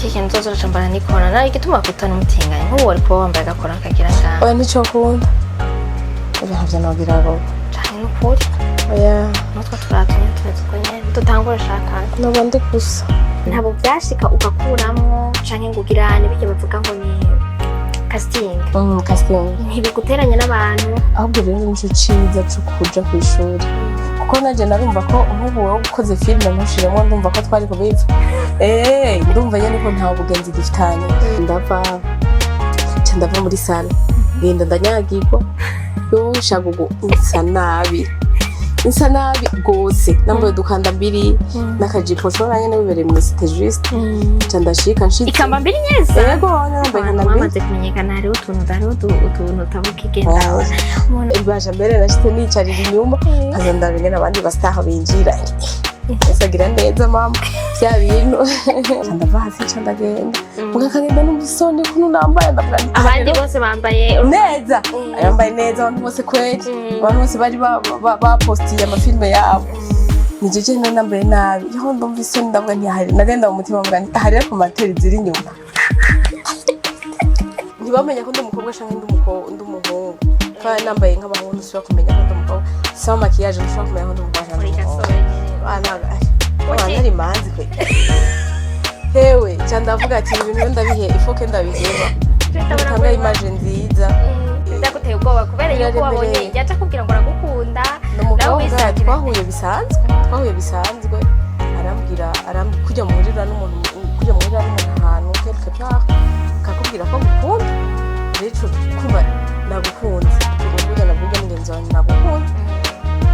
Iki kintu uzoza uracambana n'ikora nawe, igituma bakutana umutinganya nk'ubu wari kuba wambaye agakora kagira ngaha. Oya, nticokunda, oya, ntavyo nogira gogo. Cane n'ukuri. Oya. N'utwo turato nyene tumeze uko nyene dutangure shakana. Noba ndi gusa. Ntabwo byashika ugakuramwo canke ngo ugirane bityo bavuga ngo ni casting. Casting. Ntibiguteranya n'abantu. Ahubwo rero nico ciza co kuja kw'ishuri, kuko nanje narumva ko nk'ubu wowe ukoze filime ntushiremo, ndumva ko twari kubiva. Ndumva nyene ko nta bugenzi dufitanye. Ndava, nca ndava muri salle, ngenda ndanyagirwa. Yo shagugu, nsa nabi, nsa nabi gose, nambaye udukanda mbiri n'akajipo shora nyene wibereye mu cité juste. Nca ndashika, nshitse. Ikamba mbiri nyeza. Yego, nambaye abantu ikanda mbiri. Bamaze kumenyekana, hariho utuntu utabuka igenda umuntu. Basha mbere nashitse nicarira inyuma, nkaza ndaba ingene abandi basitaha binjira, asagira neza mama vya bintu. Nca ndava hasi, nca ndagenda, mugakagenda numva isoni ukuntu nambaye, ndavuga nti, abandi bose bambaye neza, yambaye neza abantu bose kweli. Abantu bose bari bapostiye amafilme yabo, ni jeje nari nambaye nabi. Yaho ndumva isoni, ndavuga nti hari nagenda mu mutima mvuga nti hariyo commentaires ziri inyuma, ntibamenya ko ndi umukobwa canke ndi umuhungu, kandi nambaye nk'abahungu ntushobora kumenya ko ndi umukobwa, sans maquillage ntushobora kumenya ko ndi umukobwa canke uri ndi umuhungu. Gasore nyene. Wana nari manzi kwe hewe. Ca ndavuga ati ibi bintu ndabihe ifoke, ndabiheba, bitanga image nziza. Byaguteye ubwoba kubera yuko wabonye Biraremereye. yaca akubwira ngo aragukunda. Ni umukobwa. Nawe wisangira. Twahuye bisanzwe, arambwira, kujya muhurira n'umuntu ahantu quelque part akakubwira ko agukunda. Rero kuba nagukunze, burya nabwo mugenzi wanjye nagukunze,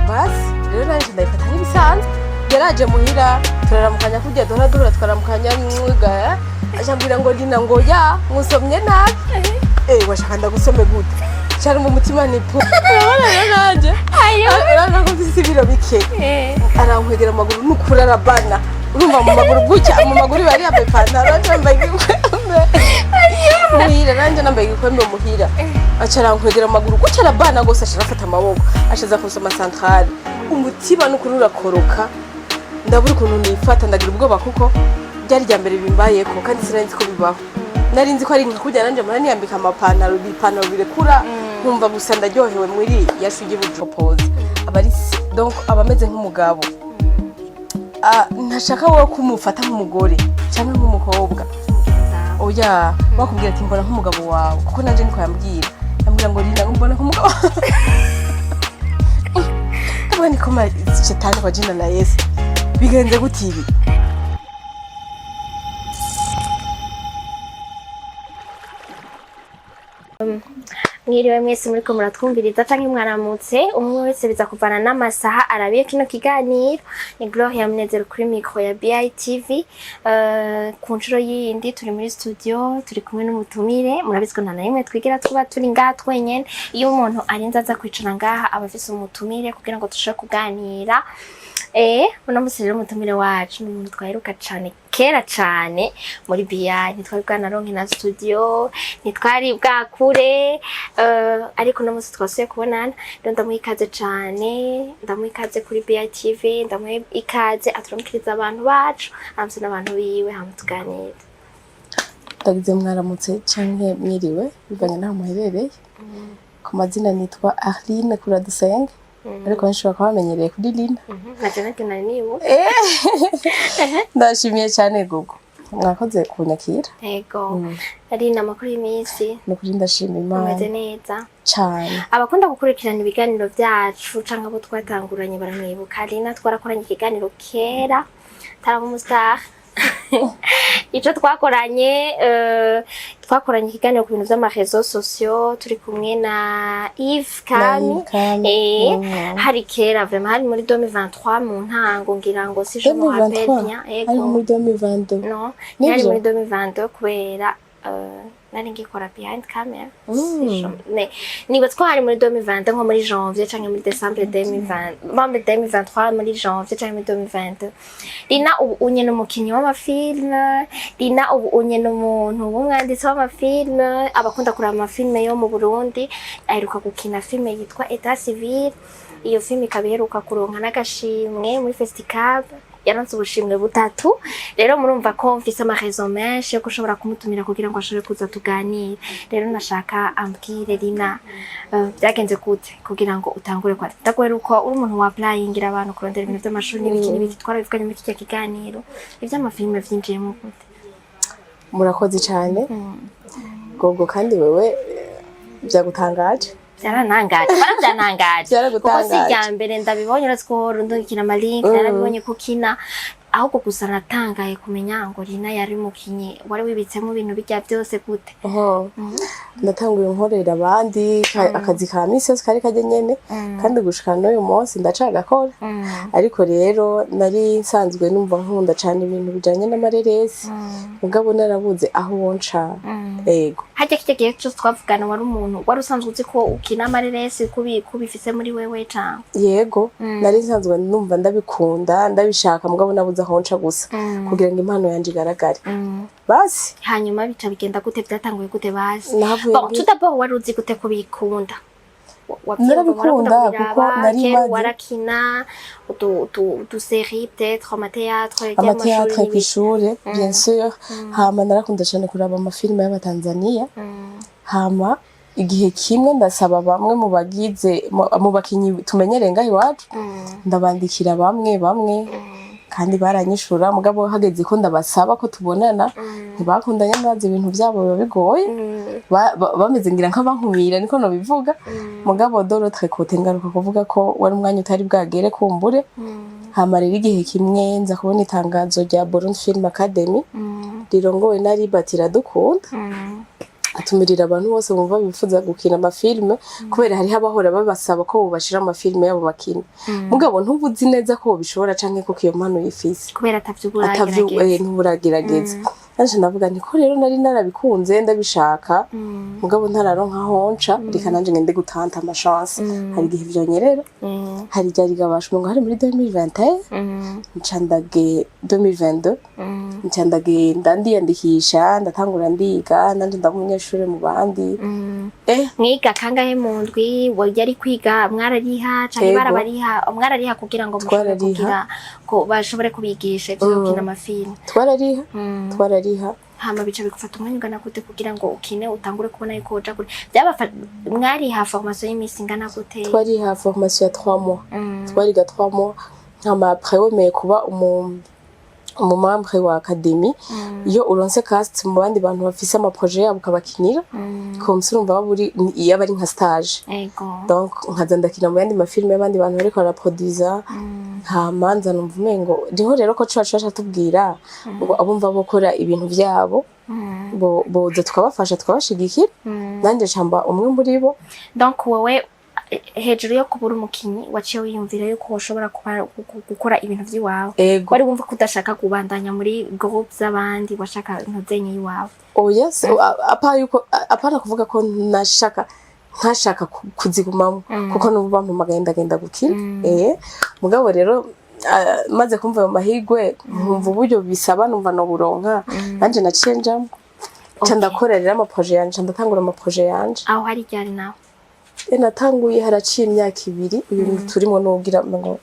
basi rero nanje ndabifata nk'ibisanzwe. Yaraje muhira, turaramukanya kurya duhora duhura, twaramukanya mwiga, acambwira ngo Lina, ngo ya musomye nabi. Washaka ndagusome gute? Cyari mu mutima ni pu, urabona rero nanje urabona ko mfise ibiro bike. Arankwegera amaguru nukuri, arabana, urumva mu maguru gutya, mu maguru bari yambaye ipantaro, nanje nambaye igikwembe muhira, nanje nambaye igikwembe muhira. Aca arankwegera mu maguru gutya, arabana gose, aca arafata amaboko, ashaza kunsoma centrale. Umutima nukuri urakoroka, ndabura ukuntu nifata, ndagira ubwoba kuko byari rya mbere bimbayeko, kandi sinari nzi ko bibaho. Nari nzi ko ari nka kurya nanje mpora niyambika amapantaro, ibipantaro birekura, nkumva gusa ndaryohewe muri yashu y'ubupropoze. Aba ari donc aba ameze nk'umugabo. Ntashaka wowe kumufata nk'umugore cyangwa nk'umukobwa, oya. Bakubwira ati mbona nk'umugabo wawe, kuko nanje niko yambwira, yambwira ngo Lina, mbona nk'umugabo. Ndavuga niko shetani, kwa jina la Yesu, bigenze gute ibi? Mwiriwe mwese muriko muratwumviriza canke mwaramutse, umwe wese biza kuvana n'amasaha arabiye kino kiganiro. Ni Gloria Munezero kuri micro ya BITV. Ku nshuro yindi turi muri studio, turi kumwe n'umutumire. Murabizi ko nta na rimwe twigira tuba turi ngaha twenyene. Iyo umuntu arinze aza kwicara ngaha, aba afise umutumire kugira ngo dushobore kuganira. Uno musi rero umutumire wacu ni umuntu twaheruka cane kera cane muri BI, ntitwari bwanaronke na studio, ntitwari bwakure, ariko uno musi twasubiye kubonana. Rero ndamuha ikaze cane, ndamuha ikaze kuri BITV, ndamuha ikaze aturamukiriza abantu bacu, aramutse n'abantu biwe, hama tuganire. Ndagize mwaramutse canke mwiriwe bivanye n'aho muherereye. Ku mazina nitwa Arline Kuradusenge, ariko benshi bakaba bamenyereye kuri Lina. Naje nabyo nari nibuka. Ndashimiye cyane gogo, mwakoze kunyakira. Yego ari amakuru y'iminsi? Ni ukuri ndashima Imana. Umeze neza? Cane. Abakunda gukurikirana ibiganiro byacu canke abo twatanguranye baramwibuka. Lina twarakoranye ikiganiro kera taraba umustar. Ico twakoranye, twakoranye ikiganiro ku bintu vy'ama réseaux sociaux, turi kumwe na Yves Kami. Na Yves Kami. Hari kera vraiment, hari muri 2023 mu ntango ngira ngo, si je me rappelle 2023 bien. Ariko Ego. muri 2022. No, Nivyo? yari muri 2022 kubera nari ngikora behind camera. Nibatse ko hari muri 2022, nko muri janvier canke muri décembre 2020, muri 2023, muri janvier canke muri 2022. Lina ubu unye ni umukinyi w'amafilme, Lina ubu unye ni umuntu w'umwanditsi w'amafilme. Abakunda kuraba amafilme yo mu Burundi, aheruka gukina filme yitwa État Civil. Iyo filme ikaba iheruka kuronka n'agashimwe muri Festicab. Yaronse ubushimwe butatu. Rero murumva ko mfise amarezo menshi yo gushobora kumutumira kugira ngo ashobore kuza tuganire. Rero nashaka ambwire, Lina, byagenze gute kugira ngo utangure kwandika? Ndaguhera uko uri umuntu wa applyingira abantu, kurondera ibintu vy'amashuri n'ibiki n'ibiki, twarabivuganye muri kirya kiganiro. Ivy'amafilme vyinjiyemo gute? Murakoze cyane gogo. Kandi wewe byagutangaje? Byarantangaje, byarantangaje, kuko si Byaragutangaje. irya mbere ndabibonye. Uretse ko uhora undungikira amalink, narabibonye ko ukina. Ahubwo gusa natangaye kumenya ngo Lina yari umukinyi. Wari wibitsemo ibintu bijya byose gute? Oho. Ndatanguye nkorera abandi akazi ka misi yose kari kajya nyene, kandi gushika n'uyu munsi ndacagakora. Ariko rero nari nsanzwe numva nkunda cane ibintu bijanye n'amareresi, mugabo narabuze aho wonca. Ego. Harya kirya gihe cyose twavugana, wari umuntu wari usanzwe uzi ko ukina amareresi, kubifise muri wewe canke? Yego, nari nsanzwe numva ndabikunda, ndabishaka, mugabo nabuze aho nca gusa kugira ngo impano yanje igaragare basi. Hanyuma bica bigenda gute? Byatanguye gute basi? Nahavuye Bon, tout d'abord wari uzi gute kubikunda? Narabikunda warakunda kuko kubiraba, nari kera warakina utu série, peut-être amathéâtre? Amathéâtre kw'ishure, bien sûr. Hama narakunda cane kuraba amafilime y'Abatanzaniya. Hama igihe kimwe ndasaba bamwe mu bagize mu bakinyi tumenyereye ngaho iwacu, ndabandikira bamwe bamwe, kandi baranyishura. Mugabo hageze ko ndabasaba ko tubonana, ntibakundanye. Ndazi ibintu vyabo biba bigoye. Bameze ngira nk'abankumira, niko nobivuga. Mugabo de l'autre côté, ngaruka kuvuga ko wari umwanya utari bwagere kumbure. Hama rero igihe kimwe nza kubona itangazo rya Burundi Film Academy rirongowe na Libert Iradukunda, atumirira abantu bose bumva bifuza gukina amafilme, kubera hariho abahora babasaba ko bobashira amafilme yabo bakina, mugabo ntubuzi neza ko bobishobora canke ko iyo mpano uyifise. Kubera atavyo atavyo uragerageza. Ntuburagerageza. Nanje ndavuga nti ko rero nari narabikunze, ndabishaka, mugabo ntararonka aho nca, reka nanje ngende gutanta amachance, hari igihe vyonyerera. Hari ryari gabasha ngo hari muri 2021, nca ndage 2022, nca ndagenda ndiyandikisha, ndatangura ndiga, nanje ndaba umunyeshure mu bandi. Mwiga kangahe mu ndwi? Yari kwiga mwarariha canke? Ego. Barabariha? Mwarariha kugira ngo mushobore Twarariha. kugira ko bashobore kubigisha ivyo gukina amafilme? Twarariha, twarariha. Hama bica bigufata umwanya ungana gute kugira ngo ukine, utangure kubona yuko uja kure? Byabafa mwariha formation y'imisi ingana gute? Twariha formation ya 3 mois. Twariga 3 mois, hama après wemeye kuba umumembre wa academy, iyo uronse cast mu bandi bantu bafise amaprojet yabo ukabakinira, comme ça urumva waba uri iyo aba ari nka stage. Donc nkaza ndakina mu yandi mafilme y'abandi bantu bariko baraproduisa. Hama nza numva umengo niho rero ko cacu caca tubwira ngo abumva bokora ibintu vyabo boza tukabafasha, tukabashigikira. Nanje camba umwe muri bo. Donc wowe, hejuru yo kubura umukinyi, waciye wiyumvira yuko woshobora kuba gukora ibintu vy'iwawe? Ego. Wari wumva ko udashaka kubandanya muri groupe z'abandi, washaka ntuzenye iwawe? Oya, apa yuko apana kuvuga ko nashaka ntashaka kuzigumamo, kuko n'ubu bampamagaye ndagenda gukina. Mugabo rero maze kumva ayo mahirwe, nkumva uburyo bisaba, numva no buronka, nanje naciye njamwo, nca ndakora rero amaprojet yanje, nca ndatangura amaprojet yanje. Aho hari ryari nawe? Natanguye haraciye imyaka 2. Uyu turimo n'ugira ngo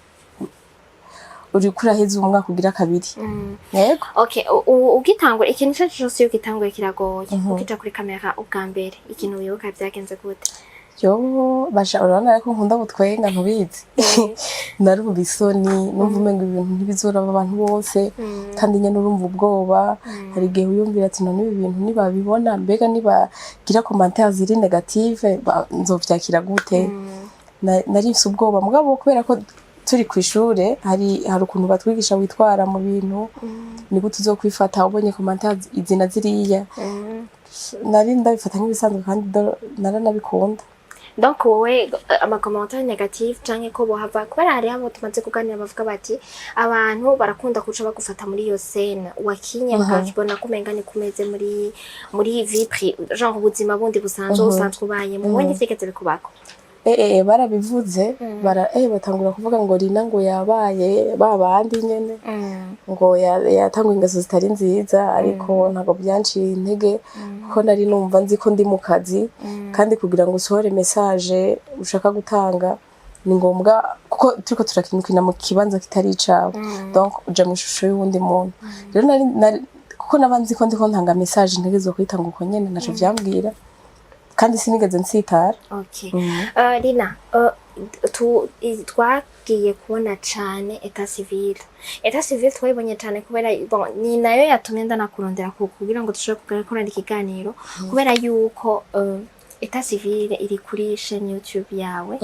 uriko uraheza umwaka ugira kabiri. Yego. Okay, ugitangura ikintu icyo ari cyo cyose, iyo ugitanguye kiragoye. Ukija kuri kamera ubwa mbere, ikintu wibuka byagenze gute? Yo basha, urabona ko nkunda gutwenga, ntubizi. Narumva isoni, numva umengo ibintu ntibizoraba abantu bose, kandi nyene urumva ubwoba. Hari igihe wiyumvira ati: "None ibi bintu nibabibona, mbega nibagira commentaire ziri négative, nzovyakira gute?" Nari mfise ubwoba, mugabo kubera ko turi kw'ishure hari ukuntu batwigisha witwara mu bintu, ni gute uzokwifata ubonye commentaire izi na ziriya. Nari ndabifata nk'ibisanzwe, kandi naranabikunda. Donc wowe amacommentaire négative canke ko bohava, kubera hariho abo tumaze kuganira bavuga bati abantu barakunda kuca bagufata muri iyo scène wakinye, bakabona ko umenga ni kumeze muri vie genre ubuzima bundi busanzwe usanzwe ubayemo. Wowe ntivyigeze bikubako? Barabivuze, bara batangura kuvuga ngo Rina ngo yabaye ba bandi nyene, ngo yatanguye ingeso zitari nziza. Ariko ntabwo byanciye intege, kuko nari numva nzi ko ndi mu kazi, kandi kugira ngo usohore message ushaka gutanga Ni ngombwa kuko turiko turakina mu kibanza kitari icawe, donc uja mu ishusho y'uwundi muntu. Rero nari kuko nabanzi ko ndiko ntanga message, ntegerezwa kuyitanga uko nyene, ntaco vyambwira kandi sinigeze nsitara. Okay. Lina, twagiye kubona cane état civil. État civil twayibonye cane kubera, bon, ni nayo yatumye ndanakurondera kugira ngo dushobore gukorana ikiganiro, kubera yuko état civil iri kuri chaîne YouTube yawe.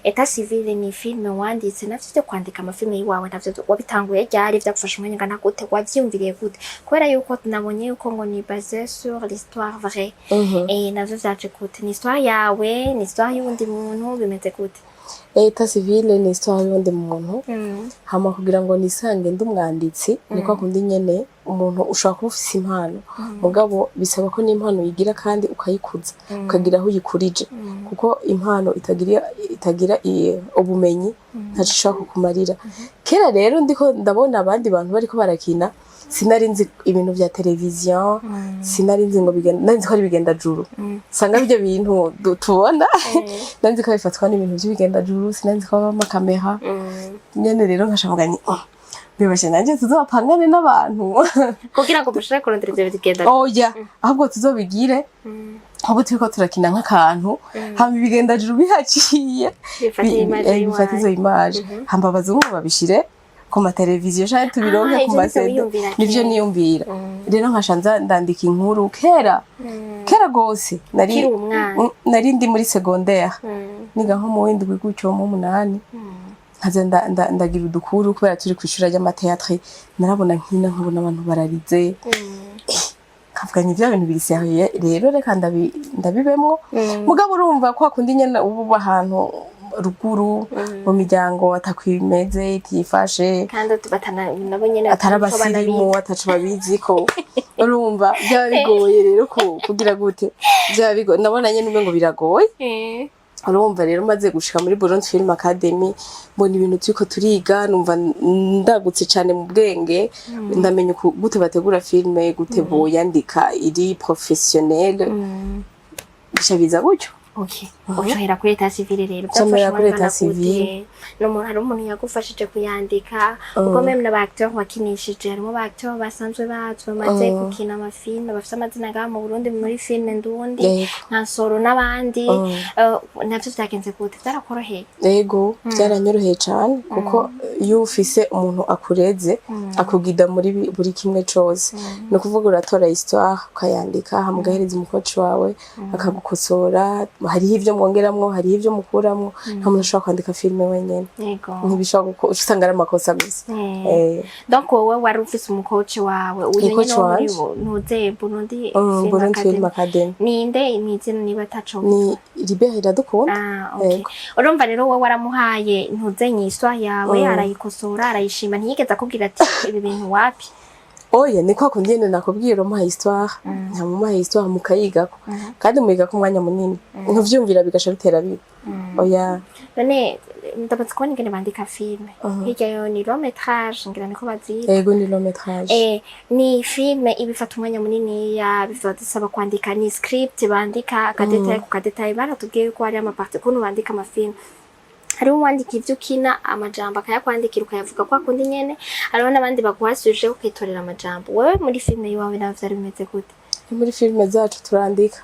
État civil ni filme wanditse. Navyo vyo kwandika amafilme yiwawe navyo wabitanguye ryari? Vyagufasha umwanya ungana gute? Wavyiyumviriye gute? Kubera yuko nabonye yuko ngo ni basé sur l'histoire vraie. Navyo vyaje gute? Ni histoire yawe, ni histoire y'uwundi muntu, bimeze gute? État civil ni histoire y'uwundi muntu. Hama kugira ngo nisange ndi umwanditsi, ni kwa kundi nyene umuntu ushobora kuba ufise impano, mugabo bisaba ko n'impano uyigira kandi ukayikuza, ukagira aho uyikurije, kuko impano itagira ubumenyi ntaco ishobora kukumarira. Kera rero ndiko ndabona abandi bantu bariko barakina, sinari nzi ibintu vya televiziyo, sinari nzi ngo bigenda, nari nzi ko ari ibigendajuru. Usanga ibyo bintu tubona, nari nzi ko bifatwa n'ibintu vy'ibigendajuru, sinari nzi ko habamo amakamera nyene. Rero nkashavuga ni: "Oh, bibashe nanje tuzopangane n'abantu kugira ngo mushobore kurondera ivyo bigenda." Oya, ahubwo tuzobigire, ahubwo turiko turakina nk'akantu, hama ibigendajuru bihaciye bifate image bifate izo y'iwawe. image, hama abazungu babishire ku mateleviziyo canke tubironke Ah, ku ivyo nivyo ma CD. wiyumvira Nivyo kera. niyumvira. Rero nkasha nza ndandika inkuru kera, kera gose nari Ukiri umwana. Nari ndi muri secondaire, niga nko mu w'indwi gutyo, mu munani, nkaza ndagira udukuru kubera turi kw'ishuri ry'ama théâtre. Narabona nkina, nkabona abantu bararize, nkavuga ni vya bintu biri sérieux, rero reka ndabibemwo. Mugabo urumva kwa kundi nyene uba uba ahantu ruguru mu miryango atakwimeze, itifashe, kandi batana nabo nyene atari abasirimu, ataco babiziko, urumva byaba bigoye rero kugira gute, byaba bigoye. Ndabona nyene umengo biragoye. Urumva rero maze gushika muri Burundi Film Academy, mbona ibintu turiko turiga, numva ndagutse cane mu bwenge, ndamenya gute bategura filme, gute boyandika iri professionnel, bica biza gutyo. Okay. Ucohera kuri état civil rero. Ncamera kuri Byafashe état civil. N'umuntu, hari umuntu yagufashije kuyandika? Kuko même n'aba acteur wakinishije, harimo ba acteur basanzwe bazwi, bamaze gukina amafilme, bafite amazina ngaha mu Burundi muri filme ndundi, nka Nsoro n'abandi. Navyo vyagenze gute? Vyarakoroheye? Ego, byaranyoroheye cane, kuko iyo ufise umuntu akureze, akugida muri buri kimwe cose. Ni ukuvuga uratora histoire ukayandika, hama ugahereza umukoci wawe akagukosora. Hariho ivyo mwongeramwo, hariho ivyo mukuramwo. Nta muntu ashobora kwandika filime wenyene. Ntibishobora, kuko uca usanga ari amakosa gusa. Donc wowe wari ufise umukoci wawe uyu Umukoci nyene wo muri wanje. Ntuze Burundi Burundi Film Film Academy. Ninde mw'izina niba ataco? Ni Libert Iradukunda. Ah, okay. Yego. Urumva rero wowe waramuhaye ntuzenye histoire yawe, arayikosora, arayishima, ntiyigeze akubwira ati ibi bintu wapi? Oya, ni kwa kundi nyene nakubwira, umuha histoire, ntamuha histoire mukayigako, kandi muyigako umwanya munini, ntuvyumvira bigasha bitera biba. Oya. None ndamaze kubona ingene bandika filme, hirya yo ni long métrage ngira niko bazita. Ego, ni long métrage. Ni filme ibifata umwanya muniniya, bisaba kwandika, ni script bandika aka détail ku ka détail. Baratubwiye yuko hari ama parties ukuntu bandika amafilme: hariho uwandika ivyo ukina, amajambo akayakwandikira ukayavuga kwa kundi nyene, hariho n'abandi baguha sujet ukitorera amajambo. Wewe muri filme iwawe nawe vyari bimeze gute? Muri filime zacu turandika.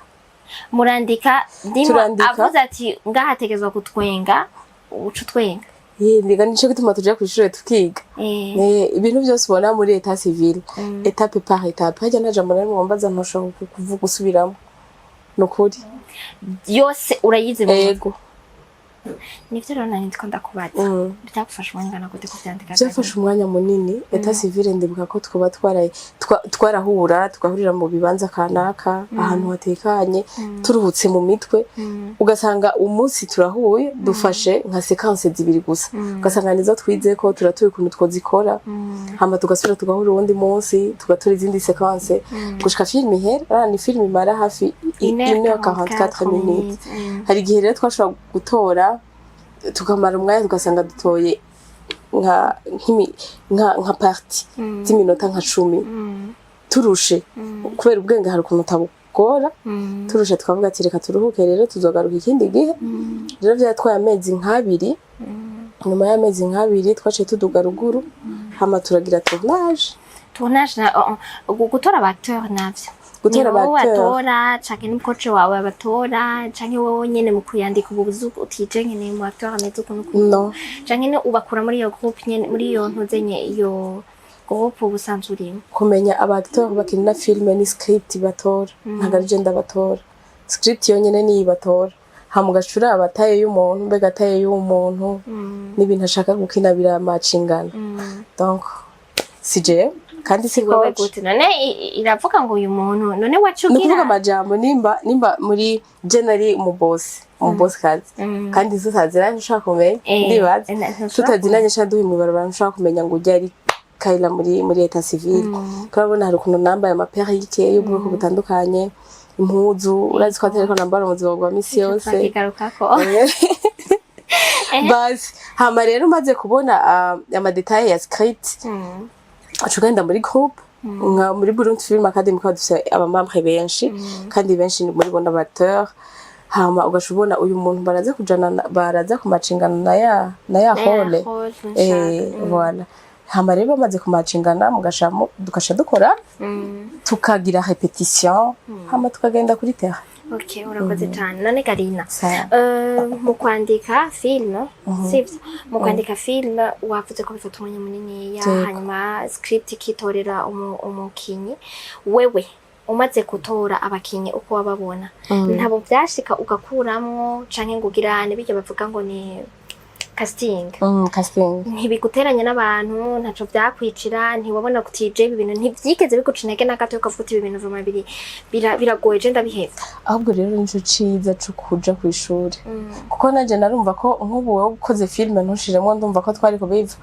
Murandika ndimo? Turandika. Avuze ati ngahategezwa kutwenga, uca utwenga? Yego, nico gituma tuja kw'ishure tukiga. Ibintu byose ubona muri état civil, étape par étape, harya nta jambo na rimwe wambaza ntoshobora kuvuga usubiramo, ni ukuri. Yose urayizi mu mutwe? Ego. Nivyo rero nari ndiko ndakubaza. Byagufasha umwanya ungana gute kuvyandika? Byafashe umwanya munini. État civil, ndibuka ko twaba twarahura, tugahurira mu bibanza kanaka, ahantu hatekanye, turuhutse mu mitwe, ugasanga umunsi turahuye dufashe nka séquences zibiri gusa, ugasanga nizo twize ko turatuye ukuntu twozikora, hama tugasubira tugahura uwundi munsi, tugatora izindi séquences gushika filime ihera. Ni filime imara hafi 1h44 minutes. Hari igihe rero twashobora gutora tukamara umwanya, tugasanga dutoye nka partie z'iminota nka 10, turushe, kubera ubwenge hari ukuntu utabugora. Turushe tukavuga ati reka turuhuke rero, tuzogaruka ikindi gihe. Rero byatwaye amezi nk'abiri. Nyuma y'amezi nk'abiri twaciye tuduga ruguru, hama turagira tournage. Tournage na oh, oh, gutora aba acteur navyo Gutora ni wowe aba acteur. batora canke n'umukoci wawe abatora, canke wowe nyene mu kuyandika ubu buzu utije nkeneye mu acteur ameze ukuntu ukuntu? No. Canke ni ubakura muri iyo groupe nyene, muri iyo ntuzenye, iyo groupe ubusanzwe urimo? Kumenya aba acteur bakina filme ni script batora, ntabwo ari je ndabatora. Script yonyene niyo ibatora, hama ugaca uraba taille y'umuntu, mbega taille y'uwo muntu n'ibintu ashaka gukina biramacingana. Donc si jewe kandi si Wewe coach. Gute none iravuga ngo uyu muntu none wacu Ni ugira ukuvuga amajambo, nimba muri je nari umubosi, umubosikazi, kandi tutaziranye ntushobora kumenya. Ndibaza ntushobora. Tutazinanye sha duhe mw'ibarabara, ntushobora kumenya ngo ujya ari Kayla muri état civil. Kurabona hari ukuntu nambaye ama perruque y'ubwoko butandukanye, impuzu, urazi ko atariko nambara mu buzima bwa misi yose. Turakigarukako. Basi hama rero umaze kubona ama détails ya script, uca ugenda muri groupe nka muri Burundi Film Academy, kuba dufise aba membres benshi, kandi benshi ni muri bo n'aba acteur. Hama ugaca ubona uyu muntu baraza kujana baraza kumacingana na ya rôle. Voilà. Hama rero bamaze kumacingana, mugashamo dukaca dukora, tukagira répétition, hama tukagenda kuri terrain. Okay, urakoze cyane. None Karina, Sawa. Mu kwandika film, sivyo? Mu kwandika film wavuze ko bifata umwanya munini ya Yego. hanyuma script ikitorera umukinyi. Wewe umaze gutora abakinyi uko wababona, ntabo vyashika ugakuramwo canke ngo ugirane bijya bavuga ngo ni casting? Casting. Ntibiguteranya n'abantu, ntaco vyakwicira? Ntiwabona kuti je ibi bintu ntivyigeze biguca intege na gato, ukavuga uti ibi bintu vraiment biragoye, je ndabihevye? Ahubwo rero nico ciza co kuja kw'ishuri, kuko nanje narumva ko nk'ubu wowe ukoze filime ntushiremwo, ndumva ko twari kubiva,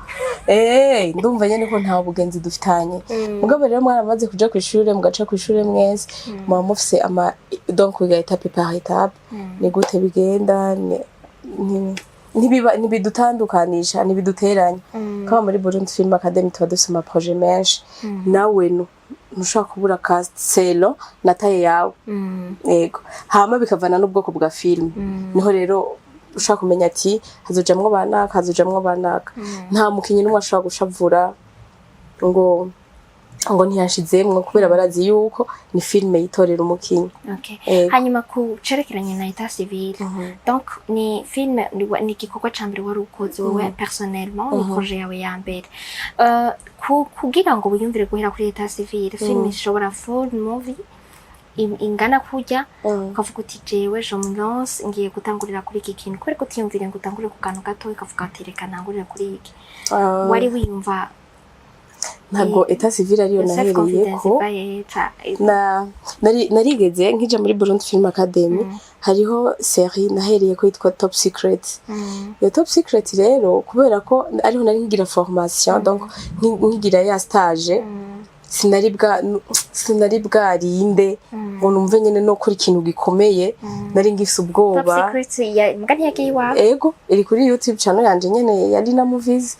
ndumva nyene ko nta bugenzi dufitanye. Mugabo rero mwaramaze kuja kw'ishure, mugaca kw'ishure mwese, muba mufise ama donc wiga étape par étape, ni gute bigenda, ntibiba ntibidutandukanisha, ntibiduteranya. Kaba muri Burundi Film Academy tuba dufise ama projet menshi, nawe ntushobora kubura cast selon na taille yawe. Yego, hama bikavana n'ubwoko bwa film. Niho rero ushobora kumenya ati hazojamwo banaka, hazojamwo banaka. Nta mukinyi n'umwe ashobora gushavura ngo ntiyashizemwo, kubera barazi yuko ni filme yitorera umukinyi. Okay. Yego. Hanyuma ku cerekeranye na état civil, donc ni film ni igikorwa ca mbere wari ukoze wowe personnellement, ni projet yawe ya mbere. Kugira ngo wiyumvire guhera kuri état civil, film ishobora full movie ingana kurya, ukavuga uti jewe je me lance, ngiye gutangurira kuri iki kintu, kubera ko utiyumvire ngo utangurire ku kantu gato, ukavuga ati reka ntangurire kuri iki? Wari wiyumva Ntabwo état civil ariyo self nahereye confidence ko. ivaye Na narigeze nkija muri Burundi Film Academy, hariho série nahereye ko yitwa Top Secret. Iyo Top Secret rero, kubera ko ariho nari nkigira formation, donc nkigira ya stage, sinari bwarinde ngo numve nyene no kuri ikintu gikomeye, nari ngifise Top ubwoba. Secret ya mbwa ntiyagiye iwawe? Ego, iri kuri YouTube channel yanje nyene ya Lina Movies.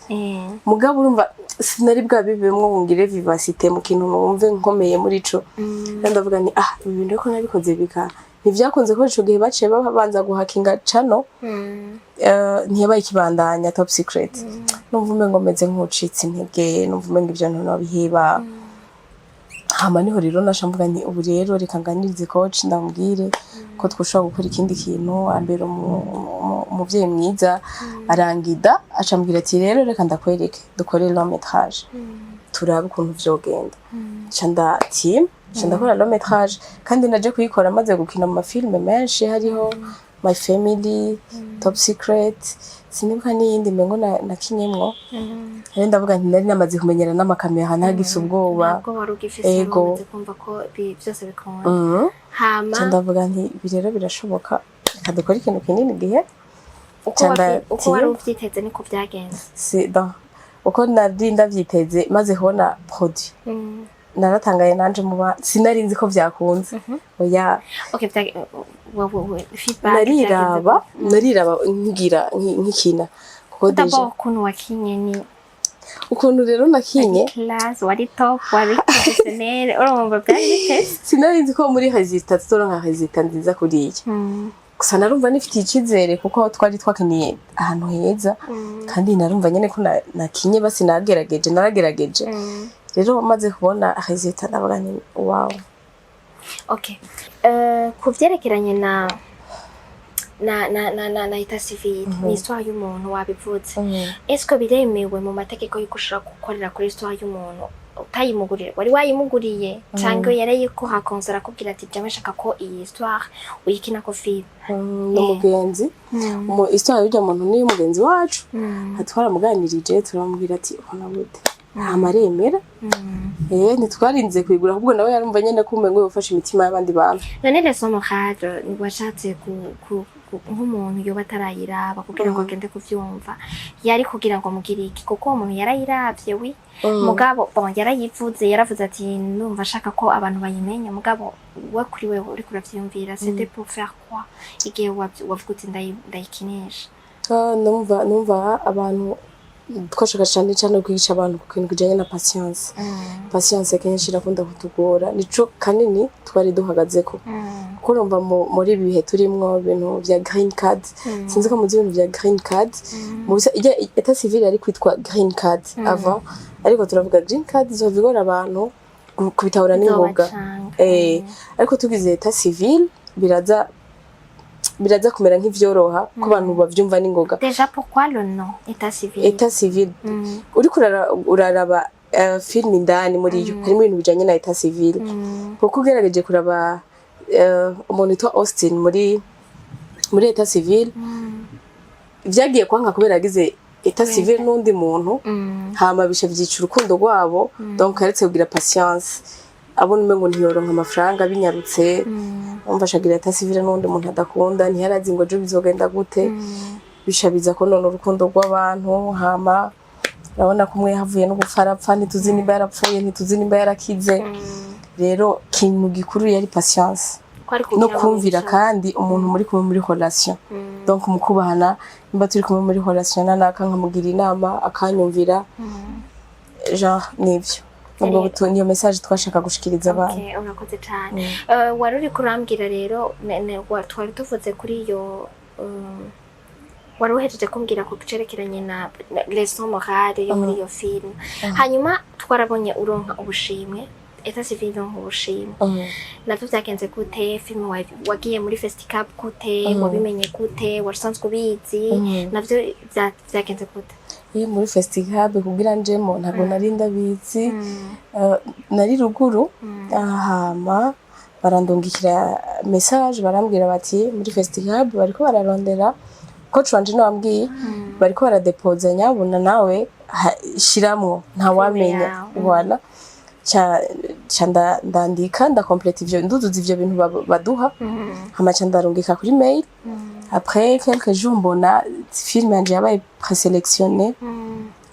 Mugabo urumva sinari bwabibemwo ngo ngire vivacité mu kintu numve nkomeye muri ico. Rero ndavuga nti ah, ibi bintu ko nabikoze bika ntivyakunze, ko ico gihe baciye babanza guhakinga channel. Ntiyabaye ikibandanya Top Secret. Numva umengo meze nk'ucitse intege, numva umengo ivyo bintu nobiheba. Hama niho rero nasha mvuga nti ubu rero reka nganirize coach, ndamubwire ko twoshobora gukora ikindi kintu. Ambera umuvyeyi mwiza, arangida, acambwira ati rero reka ndakwereke, dukore long métrage, turabe ukuntu vyogenda. Nca nda team, nca ndakora long métrage, kandi naje kuyikora maze gukina mu ma films menshi, hariho My Family, Top Secret, sinibuka n'iyindi mengo nakinyemwo. Rero ndavuga nti nari namaze kumenyera n'amakamera, ntagifise ubwoba. Ntabwo wari ugifise. Ego. Wamaze kumva ko byose bikunda. Hama Nca ndavuga nti ibi rero birashoboka, reka dukore ikintu kinini gihe. Uko Nca uko wari team. uvyiteze niko vyagenze? Si donc uko nari ndavyiteze, maze kubona produit naratangaye nanje, muba sinari nzi ko vyakunze, oya. Okay, feedback? Nariraba, nariraba nkigira nkikina kuko déjà d'abord ukuntu wakinye ni ukuntu rero nakinye class, wari top, wari professionnel, urumva byari biteze. Sinari nzi ko muri résultat tuzoronka résultat nziza kuriya. Gusa narumva nifitiye icizere kuko twari twakiniye ahantu heza, kandi narumva nyene ko nakinye, basi nagerageje, naragerageje. Rero maze kubona résultat ndavuga nti: "Wow." Okay. Ku vyerekeranye na état civil, ni histoire y'umuntu wabivutse. Est-ce que biremewe mu mategeko yuko ushobora gukorera kuri histoire y'umuntu utayimugurira, wari wayimuguriye, cyangwa yarayikuhakonsa arakubwira ati: "Jewe nshaka ko iyi histoire uyikinako film"? Ni umugenzi. Histoire y'urya muntu ni umugenzi wacu. Twaramuganirije, turamubwira ati: "Ubona gute?" Hama aremera. Ntitwarinze kuyigura, ahubwo nawe yarumva nyene ko umengo yofasha imitima y'abandi bantu. None leçon morale washatse nk'umuntu yoba atarayiraba kugira ngo agende kuvyumva, yari kugira ngo mugire iki? Kuko uwo muntu yarayiravye, wi mugabo bon yarayivuze, yaravuze ati: "Ndumva ashaka ko abantu bayimenya." Mugabo we, kuri wewe uriko uravyiyumvira, c'était pour faire quoi igihe wavuga uti: "Ndayikinisha"? Ah, numva abantu twashaka cyane cyane kwigisha abantu ku kintu kijanye na patience. Patience kenshi irakunda kutugora, nico kanini twari duhagazeko, kuko urumva muri ibi bihe turimwo ibintu vya green card, sinzi ko muzi ibintu vya green card. Mu bisa ijya état civil yari kwitwa green card avant, ariko turavuga green card izova igora abantu kubitahura n'ingoga. Izobacanga. Ariko tugize état civil biraza kumera nk'ivyoroha ko abantu bavyumva n'ingoga. Déjà, pourquoi le nom état civil? État civil, uriko uraraba film, indani muri yo harimo ibintu bijanye na état civil, kuko ugerageje kuraba umuntu witwa Austin muri état civil, vyagiye kwanka kubera yagize état civil n'undi muntu, hama bisha vyica urukundo rwabo. Donc yaretse kugira patience, abona umengo ntiyoronka amafaranga binyarutse, umva ashagira état civil n'undi muntu adakunda, ntiyarazi ngo ejo bizogenda gute. Bisha biza ko none urukundo rw'abantu. Hama urabona ko umwe yahavuye no gupfa arapfa, ntituzi nimba yarapfuye, ntituzi nimba yarakize. Rero ikintu gikuru yari patience Kwari no kugira ngo kumvira wicara. Kandi umuntu muri kumwe muri relation, donc mu kubahana, nimba turi kumwe muri relation na naka, nkamugira inama akanyumvira, genre nivyo ubwo niyo message twashaka gushikiriza abantu. Okay, urakoze cyane. Wari uri kurambwira rero twari tuvuze kuri iyo wari uhejeje kumbwira ku cerekeranye na leçon morale yo muri iyo film. Hanyuma twarabonye uronka ubushimwe, état civil ironka ubushimwe. Navyo vyagenze gute? Film wagiye muri Festicab gute? Wabimenye gute? Wasanzwe ubizi? Navyo vyagenze gute? Muri Festicab kugira njemo ntabwo nari ndabizi. Nari ruguru, hama barandungikira message, barambwira bati: "Muri Festicab bariko bararondera." Coach wanje niwe wambwiye: "Bariko baradepoza, nyabuna nawe shiramwo, ntawamenya." Yawe. Voilà, ca ndandika, ndakompleta ivyo, nduzuza ivyo bintu baduha, hama ca ndarungika kuri mail. Après quelques jours mbona film yanje yabaye présélectionnée.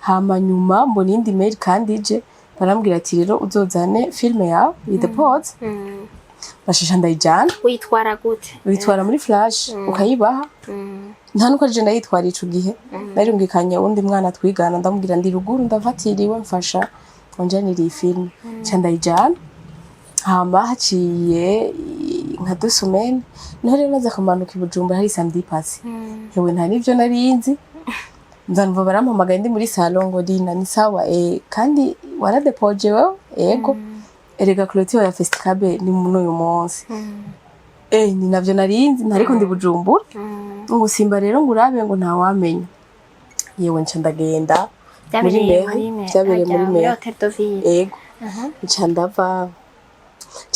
Hama nyuma mbona iyindi mail kandi ije, barambwira ati: "Rero uzozane film yawe idepose." Bashisha ndayijana. Witwara gute? Uyitwara muri flash ukayibaha. Nta nuko aje ndayitwara ico gihe, narungikanye uwundi mwana twigana, ndamubwira: "Ndi ruguru, ndafatiriwe, mfasha unjanire iyi film." Ca ndayijana. Hama haciye nka 2 semaines niho rero naza kumanuka i Bujumbura, hari samedi passé. Hewe, nta n'ivyo nari nzi. Nza numva barampamagaye ndi muri salon ngo: "Dina, ni sawa? Kandi waradepoje wewe?" "Ego." "Erega clôture ya Festicab ni muri uyu munsi." Ni navyo narinzi, ntariko ndi Bujumbura. Ngo: "Simba rero ngo urabe ngo ntawamenya." Yewe, nca ndagenda muri Byabereye mairie. muri Byabereye muri muri mairie. Hotel de Ville? Ego. Nca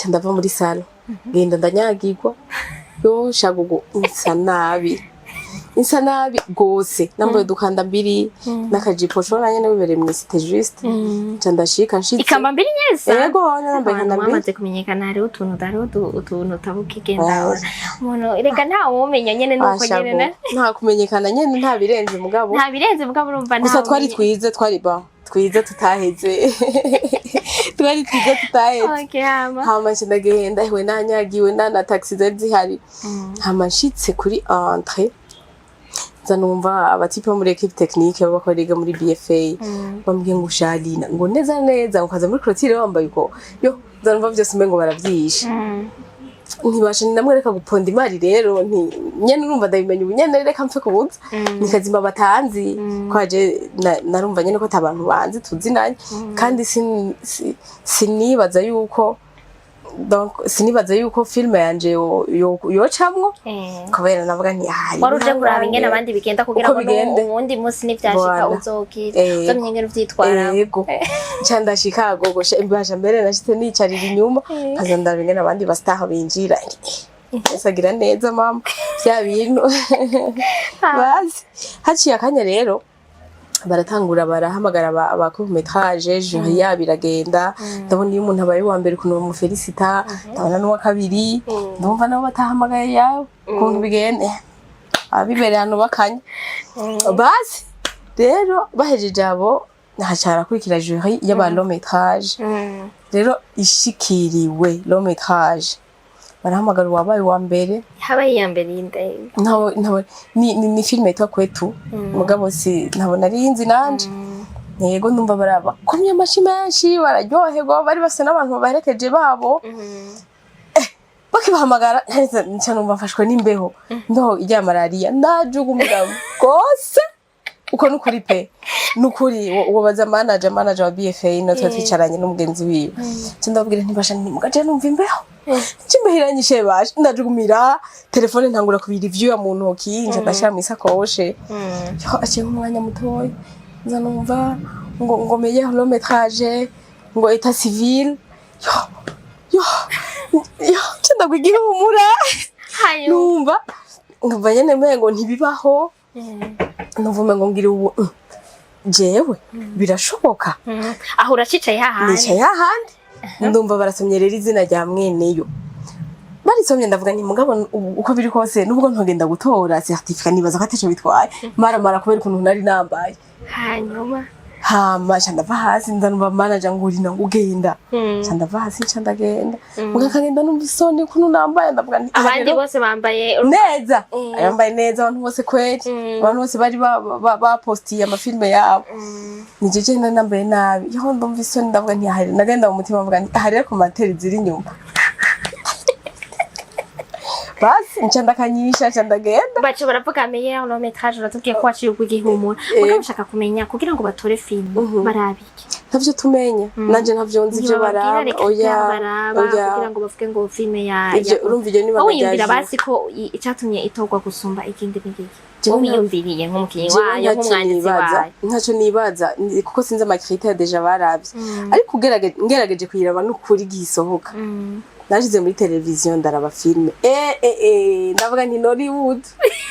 ndava muri salon, ngenda ndanyagirwa yo shagugu, nsa nabi, nsa nabi gose, nambaye udukanda mbiri n'akajipo shona nyene wibereye mw'isite juste. Nca ndashika, nshitse Ikamba mbiri nyesa? Ego, nambaye Abantu ikanda mbiri. bamaze kumenyekana, hariho utuntu utabuka igenda umuntu reka ntawumenya nyene nuko Asha nyene nta kumenyekana nyene, nta birenze mugabo. Nta birenze mugabo, urumva. Gusa twari ntawumenya. twize, twari ba twize tutaheze, twari twize tutaheze. Okay, hama. Hama nca ndagenda, hewe, nanyagiwe, na taxi zari zihari. Hama nshitse kuri entrée, nza numva abatipe bo muri équipe technique b'abakora muri BFA bambwiye ngo: "Sharina," ngo, "neza neza," ngo, "ukaza muri clôture wambaye uko?" Yo, nza numva vyose umengo baravyishe. Ntibasha ndamwereka guponda imari rero, nti nyene urumva ndabimenya ubu nyene, reka mpfe kubuza nikazima batanzi kwaje narumva nyene ko ata bantu banzi tuzinanye, kandi sinibaza yuko, donc sinibaza yuko film yanje yocamwo kubera navuga nti ah, Wari uje kuraba ingene abandi bigenda kugira Uko ngo bigende. uwundi munsi nivyashika Voilà. uzogira Yego. uzomenya ingene uvyitwaramo. Yego, nca ndashika gogosha imbasha mbere nashitse nicarira inyuma, nkaza ndaba ingene abandi ba star binjira. Asagira neza mama vya bintu bazi. Haciye akanya rero baratangura barahamagara aba court métrage, jury yabo iragenda. Ndabona iyo umuntu abaye uwa mbere ukuntu bamufelicita, ndabona n'uwa kabiri, ndumva nabo batahamagaye yawe ukuntu bigenda, abibereye ahantu bakanya. Basi rero bahejeje abo, haca harakurikira jury y'aba long métrage. Rero ishikiriwe long métrage, barahamagara uwabaye uwa mbere. Habaye iya mbere y'indege? Ntawe ni film yitwa Kwetu, mugabo si ntabwo nari nzi nanje. Yego, ndumva baraba komye amashi menshi, bararyoherwa, bari bafise n'abantu babaherekeje babo. Bakibahamagara nca numva mfashwe n'imbeho, imbeho irya malariya, ndajugumira rwose. Uko nukuri pe, nukuri wobaza manager wa BFA no tuba twicaranye n'umugenzi wiwe. Nca ndababwira ntibasha ntimugaje, numva imbeho, nca imbeho iranyishe basha, ndajugumira. Telefone ntangura kubira ivyuya mu ntoki, nca ndashira mu isakoshe. Yo, aciye nk'umwanya mutoya nza numva ngo meilleur long métrage, ngo état civil. Yo yo yo, nca ndagwa igihumura. Hanyuma? Numva nkumva nyene umengo ntibibaho, numva umengo ngira ubu jewe birashoboka? Aho uracicaye hahandi? Nicaye hahandi, ndumva barasomye rero izina rya mweneyo. Barisomye, ndavuga nti mugabo ubu uko biri kose nubwo ntogenda gutora certificat, nibaza ko ataco bitwaye maramara kubera ukuntu nari nambaye. Hanyuma? Hama nca ndava hasi, nza numva manager ngo urina ngo ugenda. Nca ndava hasi, nca ndagenda, muga kagenda numva isoni ukuntu nambaye. Ndavuga nti aha Abandi rero bose bambaye neza, yambaye neza abantu bose kweri. Abantu bose bari bapostiye amafilme yabo, ni jeje nari nambaye nabi. Yo, ndumva isoni, ndavuga nti aha rero, nagenda mu mutima mvuga nti aha rero commentaires ziri inyuma. Basi nca ndakanyisha, nca ndagenda. Baca baravuga meilleur long métrage, uratubwiye ko waciye ugwa igihumura. Mugabo ushaka kumenya, kugira ngo batore film baraba iki? Ntavyo tumenya, nanje ntavyo nzi ivyo Ntibababwira baraba. reka Oya. baraba Oya. kugira ngo bavuge ngo film ya Ivyo urumva ivyo ni wowe ibanga rya wiyumvira jury. basi ko icatumye itorwa gusumba ikindi ni iki? Jewe Wowe wiyumviriye nk'umukinyi Jewe wayo, ntacyo nk'umwanditsi nibaza, wayo. Ntacyo nibaza kuko sinzi ama critères déjà baravye, ariko ngerageje kuyiraba n'ukuri igisohoka, nashize muri televiziyo ndaraba film, ndavuga nti Nollywood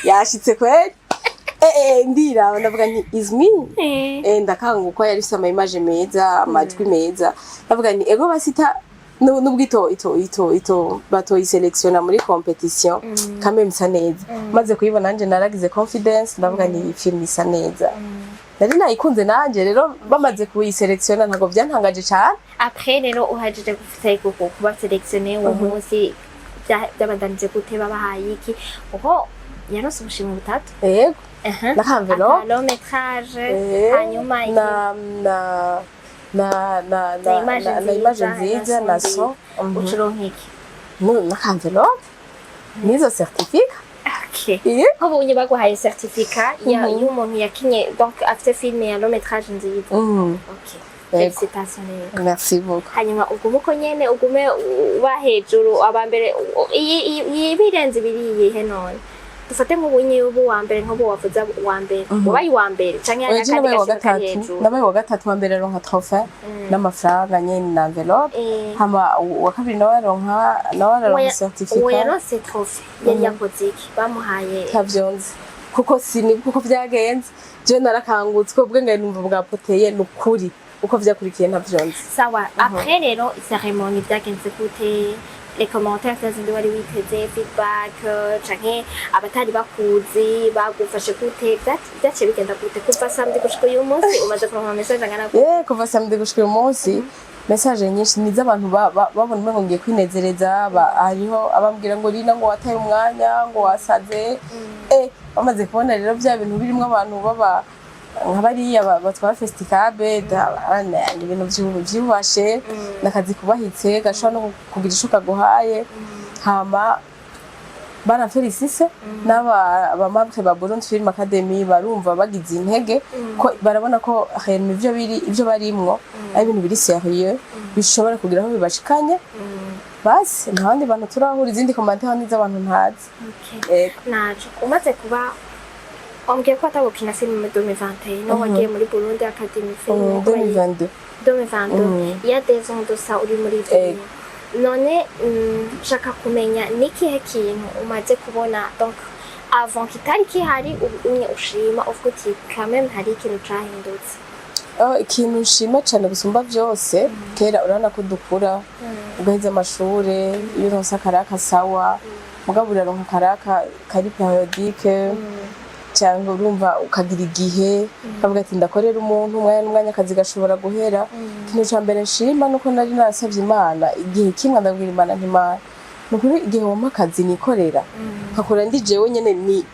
yashitse kweri. Ndiraba ndavuga nti is me. Ndakanguka, yari ifise ama image meza, amajwi meza. Ndavuga nti ego basita nubwo ito ito ito ito batoyiselektiona muri compétition, quand même isa neza. Maze kuyibona nanje naragize confidence, ndavuga nti iyi film isa neza, nari nayikunze nanje. Rero bamaze kuyiselektiona ntabwo byantangaje cane. Après rero uhejeje gufite kuba sélectionné uwo munsi, byabandanije gute? Babahaye iki? Kuko yaronse ubushimwe butatu. Yego. Aha. Na enveloppe. Aka long métrage, hanyuma iki? Na Na image na image nziza, nziza, na son. Ucuronka iki? Na enveloppe n'izo certificat. Okay. Iyo Nk'ubunye baguhaye certificat y'umuntu yakinye, donc afite film ya long métrage nziza. Okay. Yego. Félicitations rero. Merci beaucoup. Hanyuma ugume uko nyene, ugume uba hejuru aba mbere. Iyi birenze ibiri iyihe none? Dufate nk'ubunye ubu wa mbere, nk'ubu wavuze uwa mbere, wabaye uwa mbere canke hari Oya, je akandi nabaye uwa gashimwe kari gatatu. hejuru? Nabaye uwa gatatu. Wa mbere aronka trophée n'amafaranga nyene na enveloppe. Hama uwa kabiri nawe araronka Uwo certificat. yaronse trophée yari yakoze iki? Bamuhaye? Ntavyo nzi kuko sini kuko vyagenze. Je narakangutswe ubwenge numva bwapoteye, ni ukuri uko vyakurikiye ntavyo nzi. Sawa. Après rero cérémonie byagenze gute? Les commentaires zindi wari witeze, feedback, canke abatari bakuzi bagufashe gute? Vyaciye bigenda gute kuva samedi gushika uyu munsi? Umaze kuronka message angana gute? Kuva samedi gushika uyu munsi, message nyinshi ni iz'abantu babona umengo ngiye kwinezereza. Hariho abambwira ngo Rina, ngo wataye umwanya, ngo wasaze. Bamaze kubona rero bya bintu birimwo abantu baba nka bariya batwara Festicab, ni ibintu vyubashe, n'akazi kubahitse gashobora no kugira ico kaguhaye. Hama baramfélicise n'aba ba membres ba Burundi Film Academy, barumva bagize intege ko barabona ko réellement ivyo biri, ivyo barimwo ari ibintu biri sérieux, bishobora kugira aho bibashikanye. Basi nta bandi bantu turahura, izindi commentaires z'abantu ntazi. Okay. Ego. Naco umaze kuba wambwiye ko atagukina filime muri 2021, no wagiye muri Burundi Academy Film 2022. 2022. Il y a 2 ans de ça uri muri ivyo Ego. bintu. None nshaka kumenya nikihe kintu umaze kubona, donc avant kitari kihari, ubu unye ushima uvuga uti quand même hari ikintu cahindutse. Ikintu nshima cane gusumba vyose, kera urabona ko dukura ugaheza amashure, iyo uronse akaraka sawa, mugabo uraronka akaraka kari périodique, cyangwa urumva ukagira igihe ukavuga ati ndakorera umuntu umwanya n'umwanya, akazi gashobora guhera. Ikintu ca mbere nshima nuko nari narasavye Imana igihe kimwe, ndabwira Imana nti: "Imana, ni ukuri igihe wampa akazi nikorera, nkakora ndi jewe nyene, ni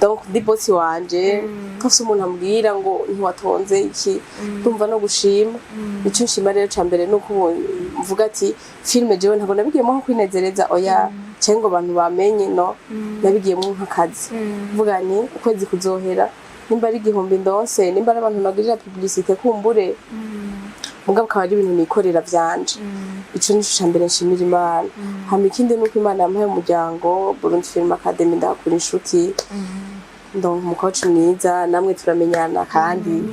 donc ndi boss wanje, ntafise umuntu ambwira ngo ntiwatonze iki." Ndumva no gushima. Ico nshima rero ca mbere nuko ubu mvuga ati filime jewe ntabwo nabigiyemo nko kwinezereza, oya, canke ngo abantu bamenye, no nabigiyemo nk'akazi. Mvuga ni ukwezi kuzohera, nimba ari 1000 ndonse, nimba ari abantu nagirira publicité kumbure, mugabo akaba ari ibintu nikorera vyanje. Ico nico ca mbere nshimira Imana. Hama ikindi nuko Imana yampaye umuryango, Burundi Film Academy, ndahakura inshuti, ndonka umukoci mwiza, namwe turamenyana, kandi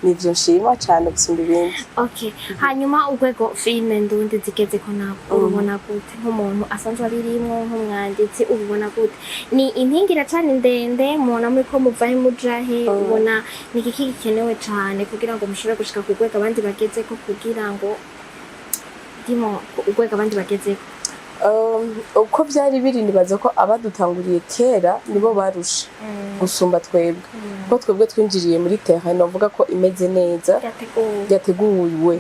nivyo nshima cane gusumba ibindi. Okay, hanyuma urwego filime ndundi zigezeko ntabwo ubibona gute? Nk'umuntu asanzwe abirimwo, nk'umwanditsi, ubibona gute? Ni impinga iracana ndende, mubona muri ko muvahe mujahe? Ubona ni igiki gikenewe cane kugira ngo mushobore gushika ku rwego abandi bagezeko, kugira ngo ndimo urwego abandi bagezeko? Uko vyari biri, nibaza ko abadutanguriye kera nibo barusha gusumba twebwe, kuko twebwe twinjiriye muri terrain novuga ko imeze neza, yateguwe. Yateguwe.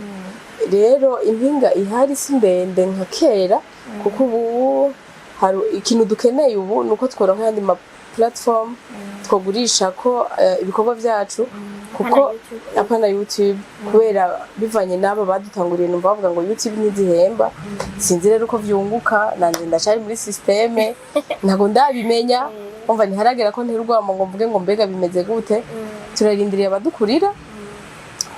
Rero impinga ihari si ndende nka kera, kuko ubu hari ikintu dukeneye ubu, nuko tworonka ayandi ma platform twogurisha ko ibikorwa vyacu, kuko Apana YouTube. Apana YouTube, kubera bivanye n'abo badutanguriye numva bavuga ngo YouTube ntizihemba. Sinzi rero uko vyunguka, nanje ndacari muri système, ntabwo ndabimenya. Umva, ntiharagera ko ntera urwamo ngo mvuge ngo mbega bimeze gute. Turarindiriye abadukurira,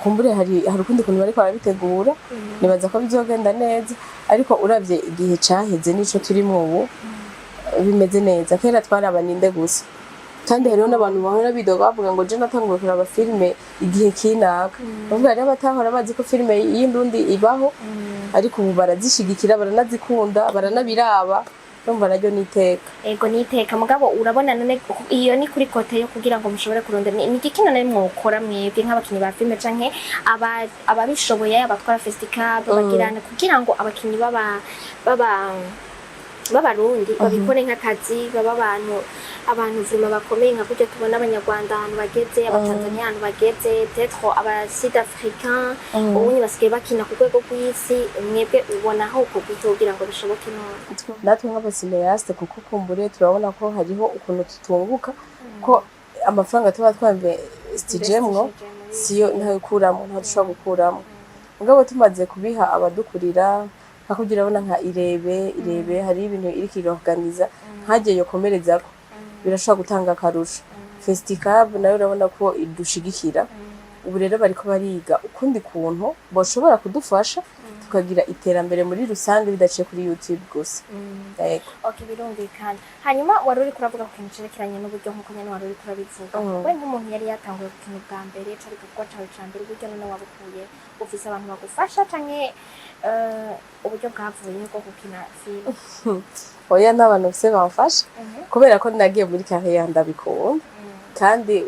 kumbure hari ukundi kuntu bariko barabitegura, nibaza ko bizogenda neza. Ariko uravye igihe caheze n'ico turimwo ubu, bimeze neza. Kera twaraba ninde gusa, kandi hariho n'abantu bahora bidoga bavuga ngo je natanguye kuraba filime igihe kinaka. Bavuga rero batahora bazi ko filime y'indundi ibaho, ariko ubu barazishigikira, baranazikunda, baranabiraba. Urumva naryo n'iteka. Ego, niteka. Mugabo urabona none iyo ni kuri côté yo kugira ngo mushobore kurondera, ni igiki none mwokora mwebwe nk'abakinyi ba filime canke ababishoboye, abatwara festival bagirana, kugira ngo abakinyi baba b'Abarundi babikore nk'akazi, baba abantu vraiment bakomeye, nka kurya tubona Abanyarwanda ahantu bageze, Abatanzania ahantu bageze, peut-être aba Sud Africain ubunye basigaye bakina ku rwego rw'isi? Mwebwe ubona aho uko gute kugira ngo bishoboke none? Natwe nk'aba cinéastes, kuko kumbure turabona ko hariho ukuntu tutunguka, ko amafaranga tuba twinvestijemwo siyo ntayo ntayo dushobora gukuramo. Mugabo tumaze kubiha abadukurira, nka kugira urabona nka irebe hari ibintu iriko irorganiza, nkagiye yokomerezako, birashobora gutanga akarusho. Festicab nayo urabona ko idushigikira. Ubu rero bariko bariga ukundi kuntu boshobora kudufasha tukagira iterambere muri rusange bidaciye kuri YouTube gusa. Yego. Okay, birumvikana. Hanyuma wari uriko uravuga ku kintu cerekeranye n'uburyo, nk'uko nyene wari uriko urabivuga. We nk'umuntu yari yatanguye gukina ubwa mbere, cari igikorwa cawe ca mbere, uburyo none wabukuye? Ufise abantu bagufasha canke uburyo bwavuye bwo gukina filime? Oya, nta bantu bafise bamfasha, kubera ko nagiye muri carrière ndabikunda, kandi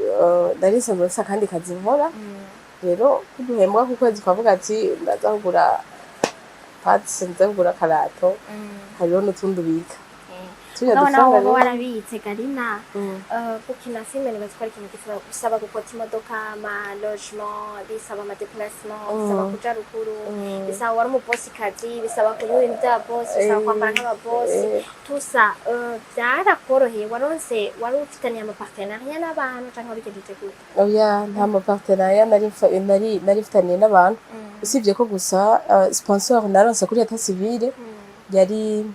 nari nsanzwe mfise akandi kazi nkora. Rero kuduhembwa ku kwezi, twavuga ati ndaza kugura pâtes, nza kugura karato, hariho n'utundi ubika turiya Mugabo nawe dufaranga. woba Rero warabitse garina. Gukina filime nibaza ko ari ikintu gisaba, bisaba gukota imodoka, ama logement, bisaba ama déplacement, bisaba kuja ruguru, bisaba wari umubosikazi, bisaba kunywa ibintu by'ababosi, bisaba kwambara nk'ababosi. Tusa byarakoroheye? Waronse, wari ufitaniye ama partenariat n'abantu canke wabigenjeje gute? Oya, nta ma partenariat nari mfitaniye n'abantu, usibye ko gusa sponsor naronse kuri état civil yari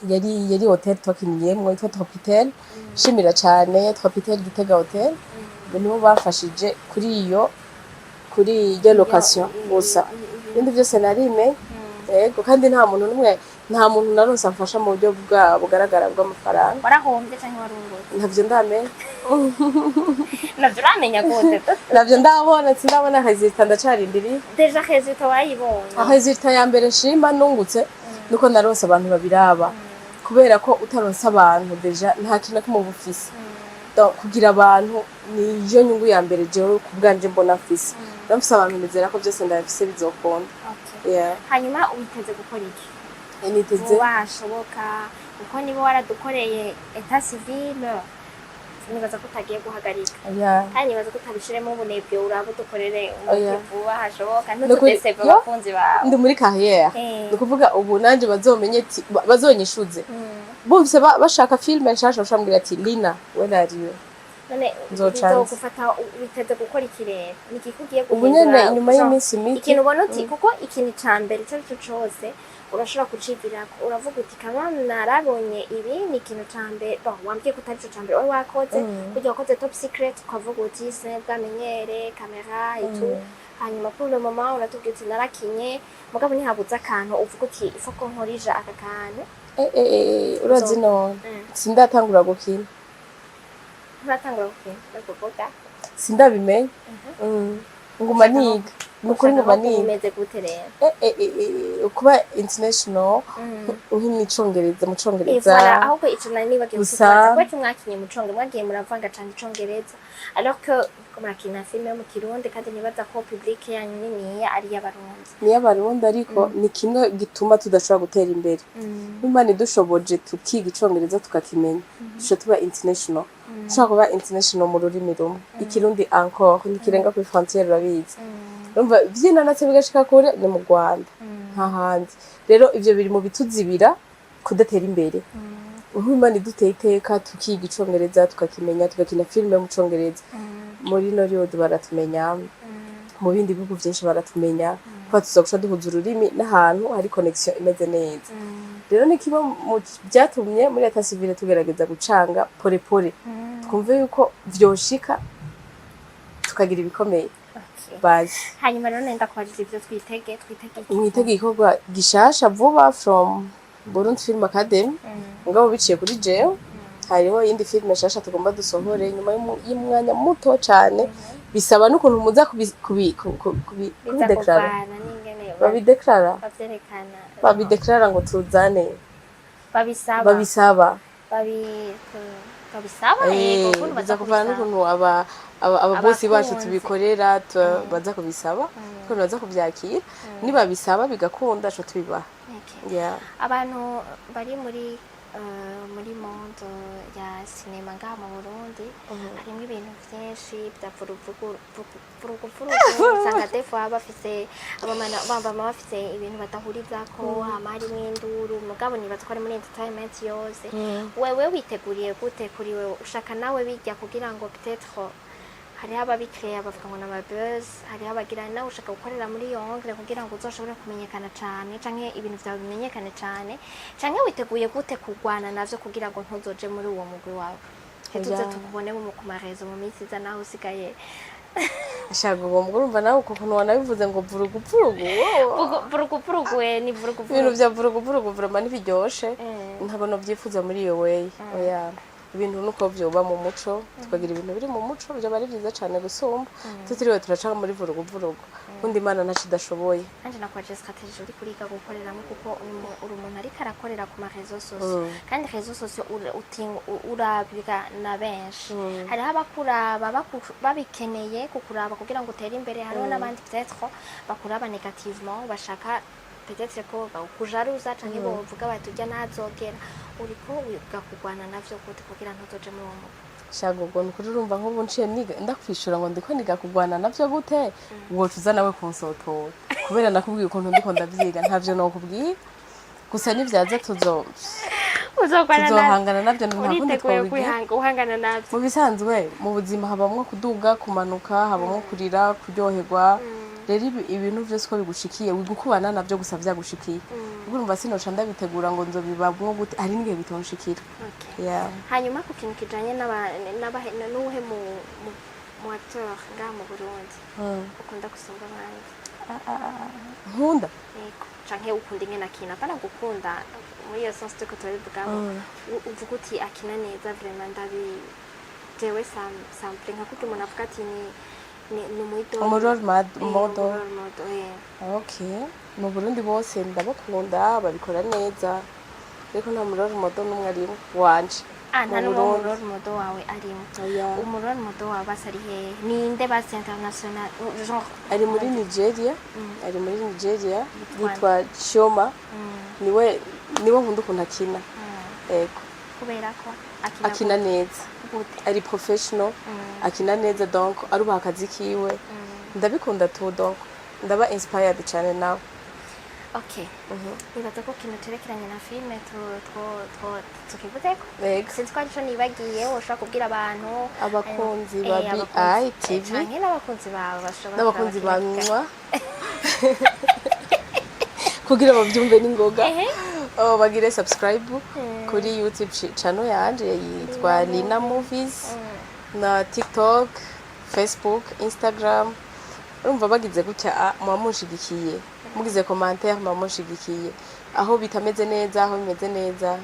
Yari hotel twakiniyemwo yitwa Tropitel. Nshimira cane Tropitel Gitega Hotel, nibo bafashije kuri iyo location gusa, ibindi byose narime. Yego, kandi nta muntu n'umwe, nta muntu naronse amfasha mu buryo bwa bugaragara bw'amafaranga. Warahombye canke warungutse? Ntavyo ndamenya. Navyo uramenya gute? Navyo ndabona, sindabona résultat, ndacarindiriye. Déjà résultat wayibonye? Résultat ya mbere nshima nungutse nuko naronse abantu babiraba, kubera ko utaronse abantu déjà nta kintu na kimwe uba ufise. Donc, kugira abantu niyo nyungu ya mbere jewe ku bwanje mbona mfise. Rero mfise abantu, nizera ko byose ndabifise, bizokunda. Okay. Yeah. Hanyuma witeze gukora iki Niteze vuba hashoboka? Kuko niba waradukoreye état civil, nibaza ko utagiye guhagarika. Kandi nibaza ko utabishiremo ubunebwe, uraba udukorere umuti Oya. vuba hashoboka, Nukuri- ntutudeseve Yo. abakunzi bawe. Ndi muri carrière. Ni ukuvuga ubu nanje bazomenye ati bazonyishuze bumvise bashaka filme nshasha, bashambwira ati: "Lina, where are you?" None Nzocanza. bizogufata, witeze gukora iki rero? Ni iki ugiye Ubu nyene guhindura? inyuma y'iminsi mike. Ikintu ubona uti, kuko ikintu ca mbere ico ari cyo cose urashobora kucigirako, uravuga uti kaba narabonye ibi, ni ikintu ca mbere. Bon, wambwiye ko utari ico ca mbere wari wakoze, kurya wakoze Top Secret ukavuga uti bwamenyere caméra et tout. Hanyuma pour le moment uratubwira uti narakinye, mugabo ntihabuze akantu uvuga uti ifo ko nkorija aka kantu. Urazi none sindatangura gukina. Nturatangura gukina no kuvuga? Sindabimenya. Nguma niga, ni ukuri nguma Ushaka nko niga. Umeze gute rero? Kuba international nk'icongereza, mu congereza. Voilà, ahubwo ico nari nibagiwe Gusa- kukubaza, ko mwakinye mu congereza, mwagiye muravanga cane icongereza, alors que ko murakina filime yo mu Kirundi, kandi nibaza ko public yanyu niniya ari iy'Abarundi. Niyo Abarundi, ariko ni kimwe gituma tudashobora gutera imbere. Imana idushoboje tukiga icongereza tukakimenya, duca tuba international. Dushobora kuba international mu rurimi rumwe. Ikirundi encore ntikirenga kuri frontière, urabizi. Urumva vyinanatse bigashika kure ni mu Rwanda, nta handi. Rero ivyo biri mu bituzibira kudatera imbere. Nk'Imana iduteye iteka tukiga icongereza tukakimenya, tugakina filime mu congereza, muri Nollywood baratumenya, mu bindi bihugu vyinshi baratumenya, kuba tuza guca duhuza ururimi n'ahantu hari connexion imeze neza. Rero ni kimwe mu vyatumye muri état civil tugerageza gucanga pore pore, twumve yuko vyoshika tukagira ibikomeye. Okay. Bazi. Hanyuma rero nenda kubajije ivyo twitege iki? Mwitege igikorwa gishasha vuba from Burundi Film Academy, mugabo biciye kuri jewe. Hariho iyindi filime nshasha tugomba dusohore nyuma y'umwanya muto cane. Bisaba n'ukuntu muza Biza kubideklara. kuvana n'ingene Babideklara. bavyerekana. Babideklara ngo tuzane. Babisaba. Babisaba. Babisaba, yego, ukuntu biza baza kuvana kubisaba. n'ukuntu ababosi bacu Abakunzi. tubikorera, baza kubisaba, ukuntu baza kuvyakira. Nibabisaba bigakunda, co tubibaha. Okay. Yeah. Abantu bari muri monde ya sinema ngaha mu Burundi, harimo ibintu vyinshi bya vuruguvurugu. Usanga des fois bafise abamana baba bafise ibintu badahurizako, hama harimwo induru, mugabo nibaza ko ari muri entertainment yose. Wewe witeguriye gute kuri wewe? Ushaka nawe bijya kugira ngo peut-être hariho ababikreya bavuga ngo n'ama buzz, hariho abagira, nawe ushaka gukorera muri iyo angle kugira ngo uzoshobore kumenyekana cane, canke ibintu vyawe bimenyekane cane, canke witeguye gute kurwana navyo kugira ngo ntuzoje muri uwo mugwi wawe, ntituze Oya. tukubone mu ku ma réseaux mu minsi iza, naho usigaye? Ashaka uwo mugore, urumva nawe uko kuntu wanabivuze ngo vurugu vurugu, wowe. Vuruguvurugu ni Ibintu vuruguvurugu. vya vurugu vurugu vraiment ntibiryoshe. Ntabwo navyifuza muri iyo way, oya. Ibintu nuko vyoba mu muco, tukagira ibintu biri mu muco, vyoba ari vyiza cane gusumba tutiriwe turaca muri vurugu vurugu. Undi Imana ntaco idashoboye. Nanje nakwaje stratégie uri kuriga gukoreramo, kuko uri umuntu ariko arakorera ku ma réseaux sociaux, kandi réseaux sociaux urabwa na benshi. Hariho abakuraba babikeneye kukuraba kugira ngo utere imbere, hariho n'abandi peut-être bakuraba négativement, bashaka peut-être ko bakujaruza canke bovuga bati urya ntazogera. Uriko wiga kurwana navyo gute kugira ntuzoje muri uwo mugwi? Shago, ubwo ni ukuri, urumva nk'ubu nciye niga ndakwishura ngo ndiko niga kurwana navyo gute, woca uza nawe kunsotora, kubera nakubwiye ukuntu ndiko ndavyiga, ntavyo nokubwira. Gusa nivyaza tuzo Uzogwana navyo. Tuzohangana navyo, nta kundi Uriteguye twobigira. guhangana navyo? Mu bisanzwe mu buzima habamwo kuduga, kumanuka, habamwo kurira, kuryoherwa. Rero ibintu vyose uko bigushikiye, wigukubana navyo gusa vyagushikiye, kuko urumva sinoca ndabitegura ngo nzobibamwo gute, hari n'igihe bitonshikira. Yeah. Hanyuma ku kintu kijanye n'uwuhe mu acteur ngaha mu Burundi ukunda gusumba abandi? Nkunda? Yego, canke ukunda ingene akina, apana gukunda muri iyo sens turiko turabivugamo. Uvuga uti akina neza vraiment, ndabi jewe sample nka kurya umuntu avuga ati ni umu idole. Umu role model. Umu role model, eh. Okay, mu Burundi bose ndabakunda, babikora neza, ariko nta mu role model n'umwe arimo wanje. Ah, nta Mu n'umwe mu Burundi. role model wawe arimo? Oya. Umu role model wawe basi ari hehe? Ninde basi international, genre? Ari muri Nigeria, ari muri Nigeria. Yitwa? Yitwa Chioma. Niwe nkunda ukuntu akina. Ego. Kubera ko akina? Akina neza. Gute? Ari professional, akina neza, donc arubaha akazi kiwe, ndabikunda tu, donc ndaba inspired cyane nawe. Okay, nibaza ko ikintu cerekeranye na filime tukivuzeko. Ego. Sinzi ko arico nibagiye woshobora kubwira abantu. Abakunzi ba Abakunzi, BI TV. Canke n'abakunzi bawe bashobora N'abakunzi kuraba kino. banywa kugira babyumve n'ingoga. Oh, bagire subscribe kuri YouTube channel yanje yitwa Lina Movies, na TikTok, Facebook, Instagram. Urumva bagize gutya, muba munshigikiye, mugize commentaire muba munshigikiye, aho bitameze neza, aho bimeze neza.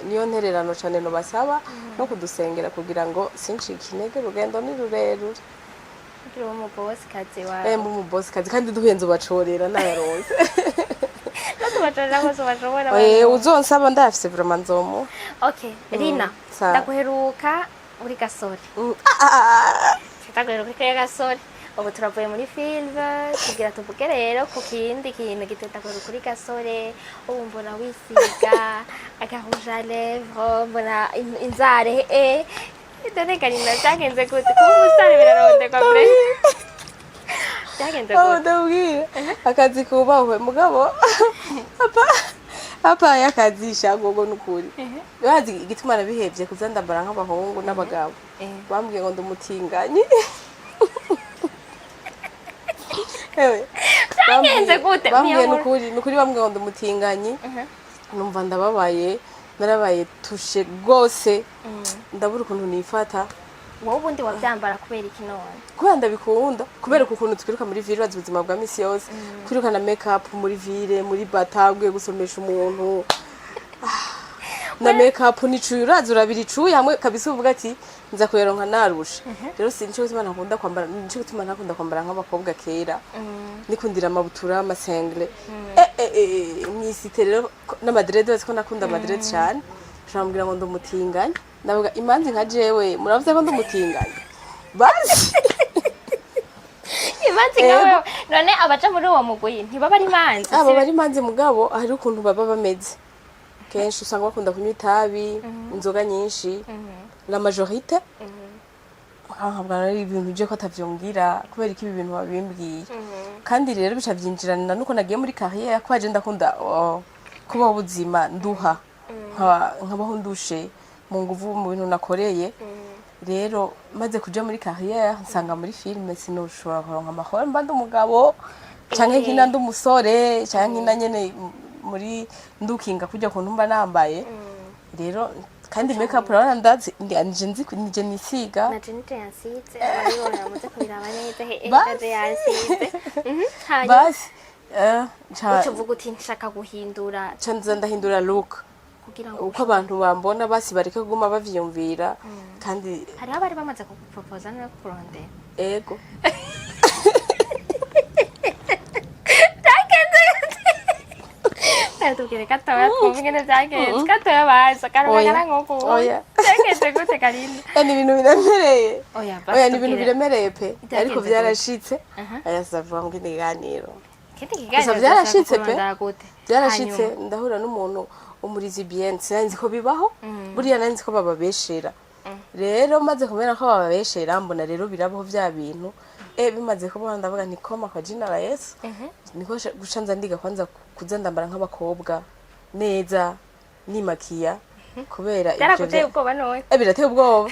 Niyo ntererano cane nobasaba, no kudusengera kugira ngo sincike intege, urugendo ni rurerure. Kugira ube umubosi kazi wawe. Mbe umubosi kazi, kandi duhenze ubacorera nayaronse. No kubacorera bose bashobora. Uzonsaba ndafise vraiment nzomu. Okay, Lina, Sawa. ndaguheruka uri gasore. Ah, ah, ah. Ndaguheruka uri gasore, ubu turavuye muri filime, tugira tuvuge rero ku kindi kintu giteta kuri gasore. Ubu mbona wisiga aga rouge à lèvres, mbona inzare, none Karina, byagenze gute? Kuba umusare birarondegwa bre, byagenze Aho gute? ndabwira akazi kubahwe, mugabo apa apa y'akazi shagogo nukuri bazi igituma nabihevye kuza ndambara nk'abahungu n'abagabo. Bambwiye ngo ndumutinganyi. Ewe, Byagenze gute? bambwiye Niyo nkuru. Nukuri bambwiye ngo ndumutinganyi, numva ndababaye, narabaye touchée rwose, ndabura ukuntu nifata. Wowe ubundi wabyambara kubera iki none? Kubera ndabikunda, kubera ukuntu twiruka muri ville, urazi ubuzima bwa misi yose, kwirukana make up muri ville, muri bata ugiye gusomesha umuntu. Ah, na make up nicuye, urazi urabira icuye hamwe kabisa, uvuga ati nza kuyaronka narusha. Rero si nico gituma ntakunda kwambara, nico gituma ntakunda kwambara nk'abakobwa kera, nikundira amabutura, amasengre, mw'isite rero n'ama dreads, bazi ko nakunda ama dreads cyane, ushobora ngo ndumutinganye, ndavuga imanzi nka jewe muravuze ko ndumutinganye basi. Imanzi nka wewe none abaja muri uwo mugwi ntibaba ari imanzi? Aba bari imanzi, mugabo hari ukuntu baba bameze, kenshi usanga bakunda kunywa itabi, inzoga nyinshi, la majorité. Nkahabwa ari ibintu je ko atavyongira, kubera ko ibi bintu babimbwiye, kandi rero bica vyinjirana nuko nagiye muri carrière, ko aje ndakunda, oh, kubaho ubuzima nduha, nkabaho ndushe mu nguvu mu bintu nakoreye. Rero maze kuja muri carrière, nsanga muri filime sinoshobora kuronka amahoro mba ndi umugabo canke nkina ndi umusore, canke nkina nyene muri ndukinga kurya kuntu mba nambaye. Rero kandi make up urabona ndazi nje nzi nije nisiga. Na Jenite yansize, ababibona muze kubiraba neza he. Basi. Naje yansize. Hanyuma Basi uca uvuga uti nshaka guhindura. Ca nza ndahindura look kugira ngo uko abantu bambona, basi bareke kuguma bavyiyumvira kandi. Hariho abari bamaze kugupropoza no kukurondera? Ego. Byagenze gute? Tubwire gatoya twumve ingene byagenze gatoya, baza Oya. karumagara nk'uku. Oya. Byagenze gute, Karina? Ni ibintu biremereye. Oya, basi Oya, ni ibintu tubwire. biremereye pe. Byagenze Ariko gute? byarashitse. Aha. Aya savuga ngo ibiganiro Ikindi gusa kiganiro byarashitse pe. kurondera gute? Byarashitse. Hanyuma. Ndahura n'umuntu umurizi bien, sinzi ko bibaho buriya, nari nzi ko bababeshera. Rero maze kumenya ko bababeshera, mbona rero birabaho bya bintu, bimaze kubaho ndavuga nti koma kwa jina la Yesu. Niko guca nza ndiga kwanza kuza ndambara nk'abakobwa neza, nimakiya. Kubera ivyo Byaraguteye ubwoba none? Birateye ubwoba.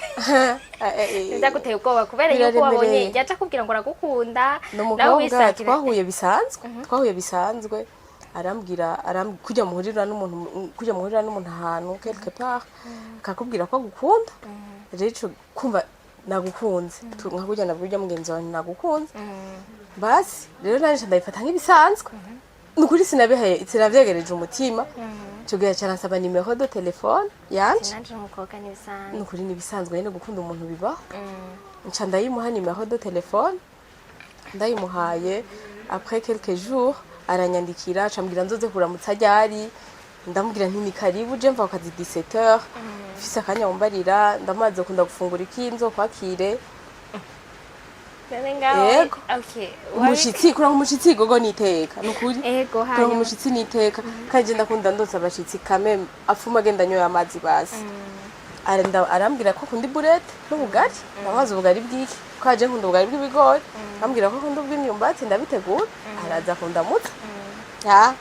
Byaguteye ubwoba kubera yuko wabonye Biraremereye. yaca akubwira ngo aragukunda, Ni nawe umukobwa wisakira. twahuye bisanzwe, arambwira, kujya muhurira n'umuntu ahantu quelque part, akakubwira ko agukunda. Rero ico kumva nagukunze, nka kurya nabwira urya mugenzi wawe nti nagukunze, basi rero nanje ndabifata nk'ibisanzwe. Ni ukuri sinabihaye, sinavyegereje umutima. Ico gihe caransaba numéro de téléphone yanje. Nanje umukobwa ntibisanzwe. Ni ukuri nibisanzwe nyene, gukunda umuntu bibaho. Nca ndayimuha numéro de téléphone. Ndayimuhaye, après quelques jours aranyandikira, acambwira nzoze kuramutsa ryari. Ndamubwira nti ni karibu, je mva ku kazi 17h, mfise akanya wumbarira. Ndamubaza ukunda gufungura iki, nzokwakire. None ngaho Yego. Okay. Umushitsi, kuranka umushitsi gogo niteka, nukuri. Ego. Kuranka Hanyuma? umushitsi niteka, kandi je ndakunda ndonsa abashitsi kame afuma agenda anyoye amazi. Basi arambwira ko akunda iboulette n'ubugari. Ndamubaza ubugari bw'iki, ko aje nkunda ubugari bw'ibigori. Ambwira ko akunda ubw'imyumbati, ndabitegura, araza kundamutsa. Ya,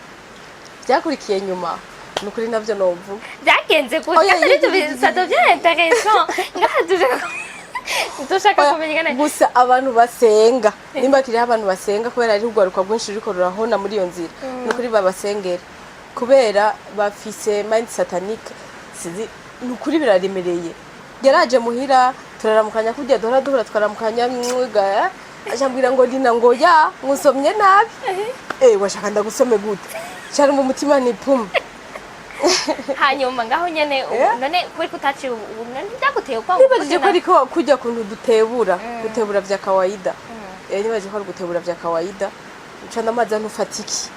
byakurikiye nyuma, ni ukuri navyo novuga. Byagenze gute? Oya, Kandi ça devient intéressant ngaha, dushaka Oya, kumenya ingene. Gusa abantu basenga, nimba kiriho abantu basenga, kubera ari urwaruka rwinshi ruriko rurahona muri iyo nzira, ni ukuri babasengera, kubera bafise mind satanique. Sinzi, ni ukuri biraremereye. Yaraje muhira, turaramukanya kurya duhora duhura, twaramukanya mwiga, acambwira ngo Lina, ngo ya nkusomye nabi. Washaka ndagusome gute? Cyari mu mutima ni pum. Hanyuma ngaho nyene none kubera ko utaciye ubu, none byaguteye ubwoba? Nibajije ko ariko kujya kuntu dutebura, gutebura vya kawaida. Nibajije ko ari gutebura vya kawaida. Nca ndamaza ntufatiki,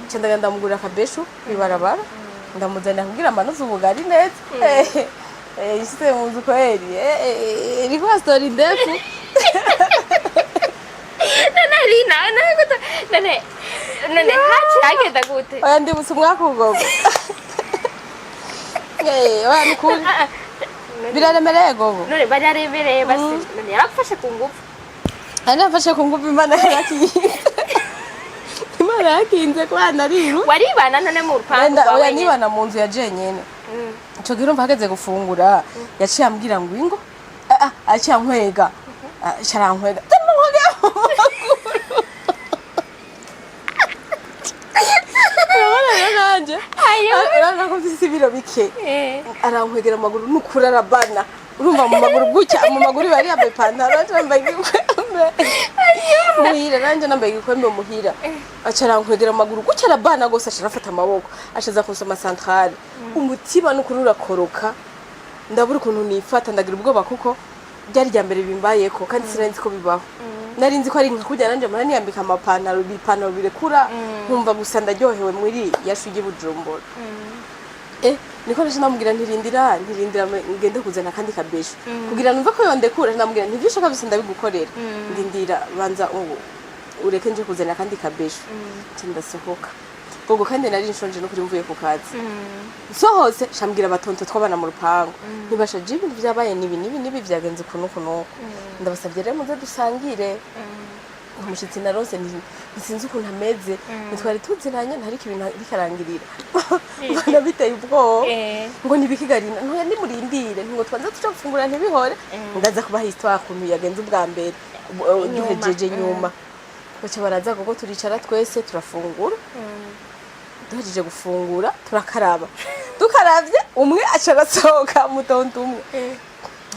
nca ndagenda ndamugurira akabeshu kwibarabara, ndamuzanira kugira amanuze ubugari neza. Nshitse mu nzu kweri, ilikuwa story ndefu. None Lina, none gute? None haciye hagenda gute? Oya, ndibutse umwaka ugogo. Oya, nukuri Ah, ah. biraremereye gogo. None bararemereye basi, none yaragufashe ku ngufu? Ari nafashe ku ngufu. Imana yarakinze, Imana yakinze kubera nariru. Waribana none mu rupangu rwawe Oya. nyene? Nibana mu nzu ya jenyene. Ico gihe urumva hageze gufungura, yaciye ambwira ngo ingo. Ah, ah, aciye ankwega. Ah, arankwega, ndamunkwega mu maguru. Urabona rero nanje urabona ko mfise ibiro bike. Arankwegera amaguru, nukuri arabana. Urumva mu maguru gutya, mu maguru bari yambaye ipantaro, nanje nambaye igikwembe muhira, nanje nambaye igikwembe muhira. Aca arankwegera mu maguru gutya, arabana gose, aca arafata amaboko, acaza kunsoma centrale. Umutima nukuri urakoroka, ndabura ukuntu nifata, ndagira ubwoba kuko byari rya mbere bimbayeko, kandi sinari nzi ko bibaho. Nari nzi ko ari nka kurya nanje mpora niyambika amapantaro, ibipantaro birekura, nkumva gusa ndaryohewe muri yashu ry'i Bujumbura. Niko naje ndamubwira ntirindira, ntirindira, ngende kuzana akandi kabesho kugira numve ko yondekura. Ndamubwira nti ibyo ushaka byose ndabigukorera, ndindira, banza ureke nje kuzana akandi kabesho. Nca ndasohoka gogo, kandi nari nshonje no kuri mvuye ku kazi. Nsohotse shambwira abatonto twabana mu rupangu, ntibashaje ibintu byabaye nibi nibi nibi, byagenze uku nuku nuku, ndabasabye rero muze dusangire, umushitsi narose ntisinzi ukuntu ameze, ntitwari tuziranye, ntariko ibintu bikarangirira mbona biteye ubwoba. Ngo ntibikigarina ntoya, nimurindire, ngo twanze tuja gufungura, ntibihore, ndaza kubaha histoire ukuntu yagenze ubwa mbere Inyuma. Duhejeje nyuma baca baraza kuko turicara twese turafungura. Duhejeje gufungura turakaraba, dukaravye umwe aca arasohoka, mutonto umwe.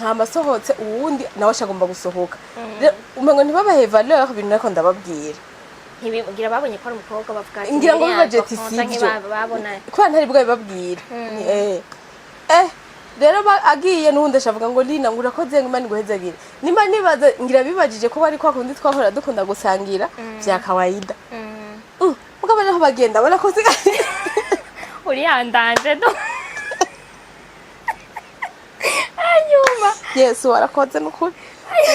Hama asohotse, uwundi nawe aca agomba gusohoka. Rero umengo ntibabahe valeur ibintu nariko ndababwira. Ngira babonye ko ari umukobwa, bavuga ati Ngira ngo "Biriya bibaje ati bakonsa sivyo." Babona. Kubera ntari bwabibabwira. Rero agiye n'uwundi ashavuga ngo Lina, ngo urakoze, ngo Imana iguhezagire. Nimba nibaza ngira bibajije ko bari kwa kundi twahora dukunda gusangira vya kawaida. Mugabo naho bagenda barakoze. Uriyandanje do hanyuma. Yesu warakoze nukuri.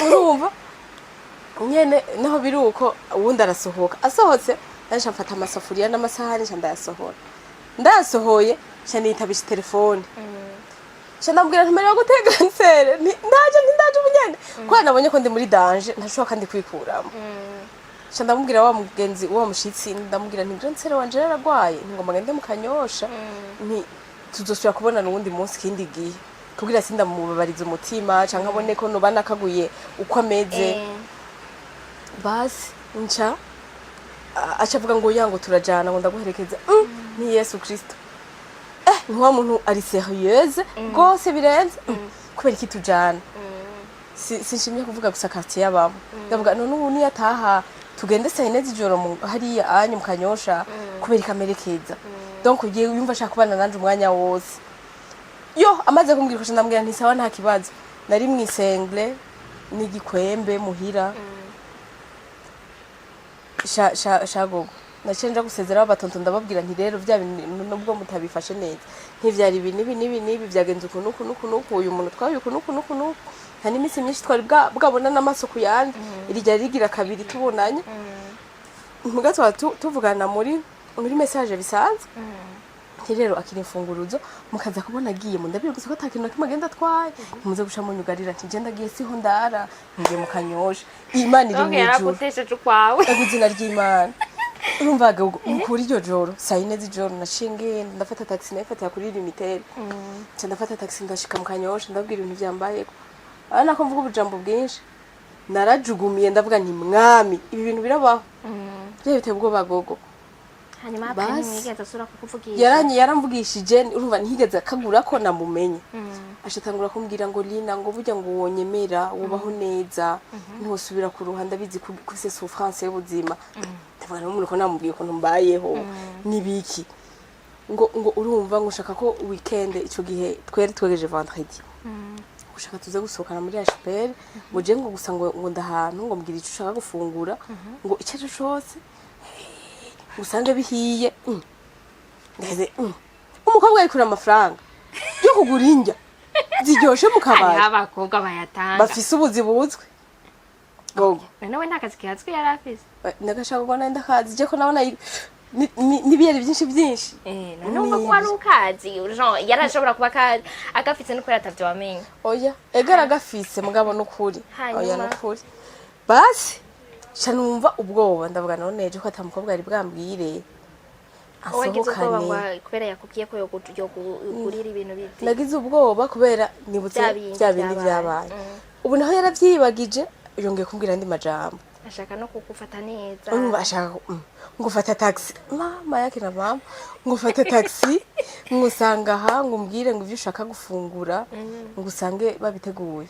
Urumva nyene naho biri uko, uwundi arasohoka. Asohotse nanje mfata amasafuriya n'amasahani, nca ndayasohora. Ndayasohoye nca nitabisha telefone, nca ndamubwira ntimerewe gutega nsere, ndaje, ntindaje ubu nyene, kubera nabonye ko ndi muri danger ntashobora kandi kwikuramo. Nca ndamubwira wa mugenzi wa mushitsi, ndamubwira nti grand sœur wanje yaragwaye, nti ngomba ngende mu Kanyosha, nti Tuzosubira kubonana uwundi munsi ikindi gihe, kugira sindamubabariza umutima canke abone ko noba nakaguye uko ameze. Basi nca aca avuga ngo ya, ngo turajana, ngo ndaguherekeza. Ni Yesu Kristo, ni wa muntu ari sérieuse rwose birenze. Kubera iki tujana? Sinshimye kuvuga gusa quartier yabamo. Ndavuga none ubu niyo ataha tugende saa 4 z'ijoro hariya anye mu Kanyosha, kubera ikamerekeza? Donc ugiye yumva ashaka kubana nanje umwanya wose. Yo amaze kumbwira ko, ndamubwira nti sawa, nta kibazo. Nari mwisengle n'igikwembe muhira sha sha shagogo, naciye nja gusezeraho abatonto, ndababwira nti rero vya bintu nubwo mutabifashe neza, ntivyari ibi n'ibi n'ibi n'ibi, vyagenze uku n'uku n'uku n'uku, uyu muntu twahuye uku n'uku n'uku n'uku, nta n'iminsi myinshi twari bwabona n'amaso ku yandi, iri ryari rigira kabiri tubonanye, muga twaba tuvugana muri message bisanzwe. Nti rero akira imfunguruzo, mukaza kubona agiye mu ndabira gusa ko ata kintu na kimwe agenda atwaye, ntimuze guca munyugarira. Nti je ndagiye, siho ndara, ngiye mu Kanyosha. Imana iri Donc mw'ijuru. Yaragutesheje ukwawe. Ego, izina ry'Imana. Urumva kuri iryo joro saa 4 z'ijoro naciye ngenda, ndafata taxi, nayifatira kuri limitere, nca ndafata taxi, ndashika mu Kanyosha, ndabwira ibintu vyambayeko. Ari nako mvuga ubujambo bwinshi, narajugumiye, ndavuga nti mwami, ibi bintu birabaho, byari biteye ubwoba gogo. Hanyuma après Basi. ntimwigeze asubira kukuvugisha? Yaramvugishije, urumva ntiyigeze akagura ko namumenye. Ashatangura kumbwira ngo Lina, ngo burya ngo wonyemera wubaho neza, ntiwosubira ku ruhande, abizi ko ufise souffrance y'ubuzima. Ndavuga n'umuntu ko namubwiye ukuntu mbayeho nibiki, ngo urumva ngo ushaka ko weekend, ico gihe twari twegeje vendredi, ushaka tuze gusohokana muri HPR, ngo je ngo gusa ngo ndahantu, ngo mbwira ico ushaka gufungura, ngo icyo ari cyo cose usange bihiye. Ndaheze. Umukobwa yikura amafaranga yo kugura indya ziryoshe mu Hariho kabari. abakobwa bayatanga. Bafise ubuzi buzwi gogo. None we nta kazi kihazwi yari afise? Ndagashaka kubona, ndakazi je ko nabona n'ibiyeri byinshi byinshi. None wumva ko wari ukazi, genre yarashobora kuba agafise nuko atavyo wamenye. Oya, ega aragafise, mugabo nukuri. Hanyuma? Oya, nukuri. Basi ca numva ubwoba, ndavuga none ejo ko ata mukobwa yari bwambwire Wagize ubwoba ngo asohokane. kubera yakubwiye ko yogurira ibintu bizi? Nagize ubwoba kubera nibutse Bya bindi bya bindi vyabaye. vyabaye. Ubu naho yaravyibagije, yongeye kumbwira andi majambo. Ashaka no kugufata neza. Urumva ashaka ngo fata taxi, mama yake na mama, ngo fata taxi, ngo usanga aha, ngo umbwire ngo ivyo ushaka gufungura, ngo usange babiteguye.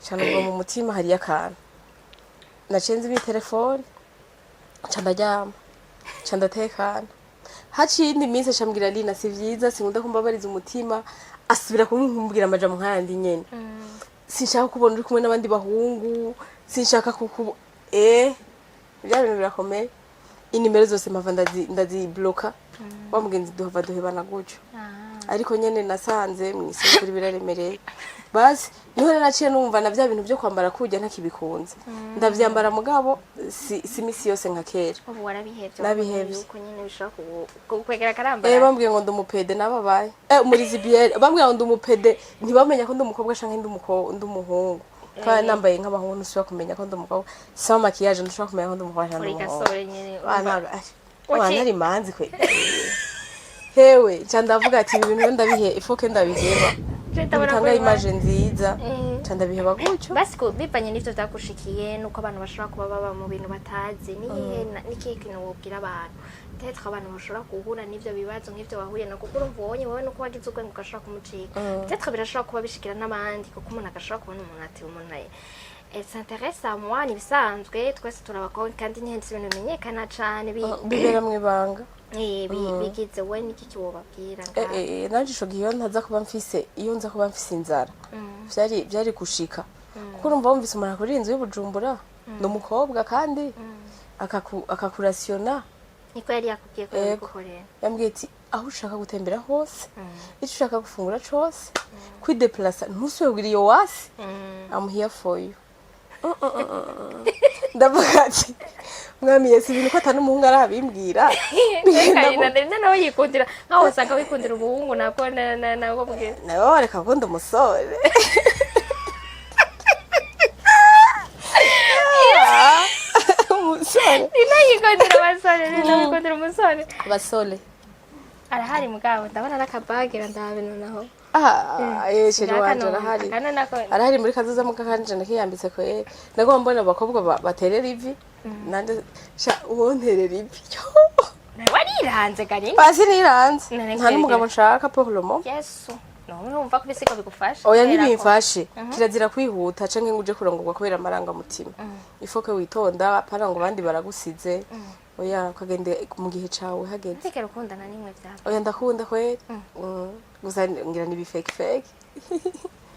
Cyane ubwo mu mutima hariyo akantu. Naciye nzimya telefone, nca ndaryama, nca ndatekana. Haciye iyindi minsi acambwira Lina, si vyiza, sinkunda kumbabariza umutima. Asubira kumbwira amajambo nk'ayandi nyene: sinshaka kubona uri kumwe n'abandi bahungu, sinshaka kukubo. Bya bintu birakomeye. Inimero zose mpava ndazibloka. Wa mugenzi duhava duhebana gutyo. Ariko nyene nasanze mw'isoko biraremereye. Basi niho rero naciye numva na bya bintu byo kwambara kurya ntakibikunze. Ndavyambara mugabo si misi yose nka kera. Ubu warabihevye? Nabihevye. Yuko nyene bishobora kukwegera akarambara. Bambwiye ngo ndi umupédé, nababaye umurisibiyeri, bambwiye ngo ndi umupédé, ntibamenya ko ndi umukobwa canke ndi umuhungu, kandi nambaye nk'abahungu ntushobora kumenya ko ndi umukobwa. Sans maquillage ntushobora kumenya ko ndi umukobwa canke ndi Uri umuhungu. gasore nyene. Ah, urumva. Nari manzi kwe hewe. Nca ndavuga ati ibi bintu rero ndabihe ifoke, ndabiheba. Je ndabona ko bitanga uri image nziza. Nca ndabiheba gutyo. Basi bivanye n'ivyo vyagushikiye nuko abantu bashobora kuba baba mu bintu batazi, niyihe nikihe kintu wobwira abantu, peut-être abantu bashobora guhura n'ivyo bibazo nk'ivyo wahuye na, kuko urumva ubonye wowe nuko wagize ubwenge ugashobora kumucika, peut-être birashobora kuba bishikira n'abandi, kuko umuntu agashobora kubona umuntu ati umuntu elle s'intéresse à moi, ni ibisanzwe, twese turabakobwa kandi ntihetse ibintu bimenyekana cane Bibera mw'ibanga. Bigize we niki kiwobabwira? Nanje ico gihe iyo ntaza kuba mfise, iyo nza kuba mfise inzara, vyari gushika, kuko urumva wumvise umuntu akurira inzu y'Ubujumbura, ni umukobwa kandi akakurasiyona. Niko yari yakubwiye ko Yego. yabigukorera? Yambwiye ati aho ushaka gutembera hose, icyo ushaka gufungura cose, kwideplasa, ntusubire kugira iyo wasi, I'm here for you. Ndavuga ati mwami Yesu, ibintu ko atari umuhungu arabimbwira. Reka nawe yikundira, nkaho usanga wikundira ubuhungu nako nako bwe. Nawe wareka gukunda umusore. Umusore. Nina yikundira abasore, nina wikundira umusore. Abasore. Arahari mugabo ndabona n'akabagira, ndabe nonaho. Ah, chéri wanje arahari. Akano nako. Arahari muri kazoza muka, kandi jana kiyambitse kweri. Nagomba mbona abakobwa baterera ivi, nanje sha uwonterera ivi. Wariranze gari. Basi niranze. None Nta n'umugabo nshaka pour le moment. Yesu, none wumva ko ibisigo bigufasha? Oya. Kubera ko- Ntibimfashe. Kirazira kwihuta canke ngo uje kurongorwa kubera amarangamutima. Ifoke witonda, apana ngo abandi baragusize. Oya, ukagende mu gihe cawe hageze. Ntigera ukundana n'imwe vyaba? Oya, ndakunda kweri. Gusa ngira ni fake fake.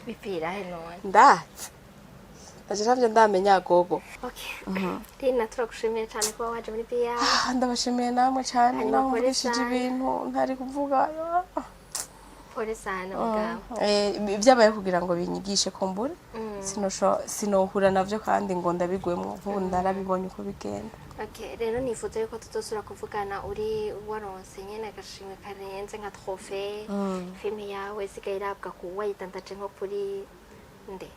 Bipfira he none? Ndazi ndaje, ntavyo ndamenya gogo. Okay, Lina, turagushimiye cyane kuba waje muri BI. Ah, ndabashimiye namwe cyane. Hanyuma Naho pole mvugishije sana. ibintu ntari kuvuga. Pole sana mugabo. Byabaye kugira ngo binyigishe kumbura sinohura navyo kandi ngo ndabigwemwo. Nk'ubu ndarabibonye uko bigenda. Okay, rero nifuza yuko tuzosubira kuvugana uri waronse nyene agashimwe karenze nka trophée, filime yawe isigaye irabwa ku wayidandaje nko kuri nde?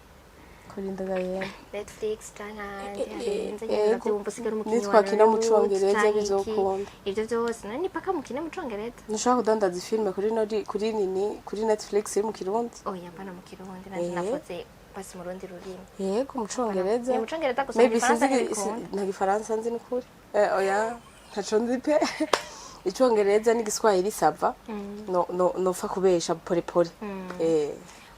Kuri ndagayenda. Netflix canke ahandi harenze nyene. Yego. Uravyumva, usigara umukinyi wa Nitwakina mu Hollywood Congereza canke iki. bizokunda. Ivyo vyose none ni paka mukine mu Congereza? Ntushobora kudandaza ifilme kuri nori, kuri nini, kuri Netflix iri mu Kirundi? Oya, mbana mu Kirundi nanje. Navuze basi mu rundi rurimi. Yego, mu Congereza. Ni mu Congereza gusa, mu Maybe Gifaransa sinzi. ntibikunda. Nta Gifaransa nzi nukuri. Oya, ntaco nzi pe. Icongereza n'Igiswahili ça va. No no nopfa kubesha pole pole.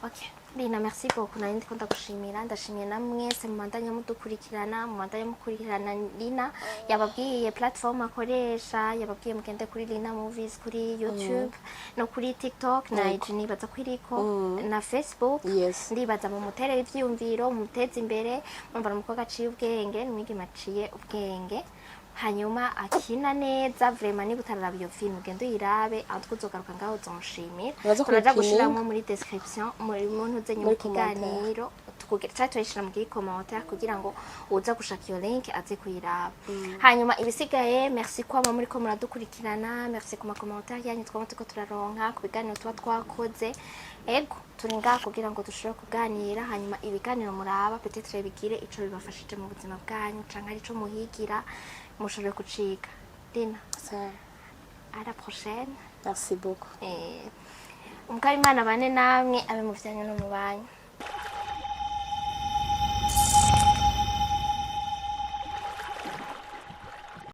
Okay. Lina, merci beaucoup. Nari ndiko ndagushimira, ndashimiye na mwese mubandanya mudukurikirana, mubandanya mukurikirana Lina. Yababwiye platform akoresha, yababwiye mugende kuri Lina Movies kuri YouTube no kuri TikTok na IG, nibaza ko iriko na Facebook. Yes. Ndibaza mumuterere ivyiyumviro, mumuteze imbere. Mumva ni umukobwa aciye ubwenge, ni umwigeme aciye ubwenge, hanyuma akina neza vraiment. Niba utararaba iyo film, ugende uyirabe, aho twuzogaruka ngaho uzonshimira. Uraza Turaja kuyipininga? gushiramwo muri description, muri muntu uzenye mu Muri commentaire. kiganiro tukugira cyangwa tuyishira muri commentaire kugira ngo uza gushaka iyo link aze kuyiraba. Hanyuma ibisigaye, merci kwama muri ko muradukurikirana, merci ku ma commentaire yanyu twaba turiko turaronka ku biganiro tuba twakoze. Ego, turi ngaha kugira ngo dushobore kuganira, hanyuma ibiganiro muraba peut-être bigire ico bibafashije mu buzima bwanyu canke ari ico muhigira mushobore kuciga. Lina, Sawa. à la prochaine. Merci beaucoup. Umukaba Imana bane namwe, abe mu vyanyu no mu banyu.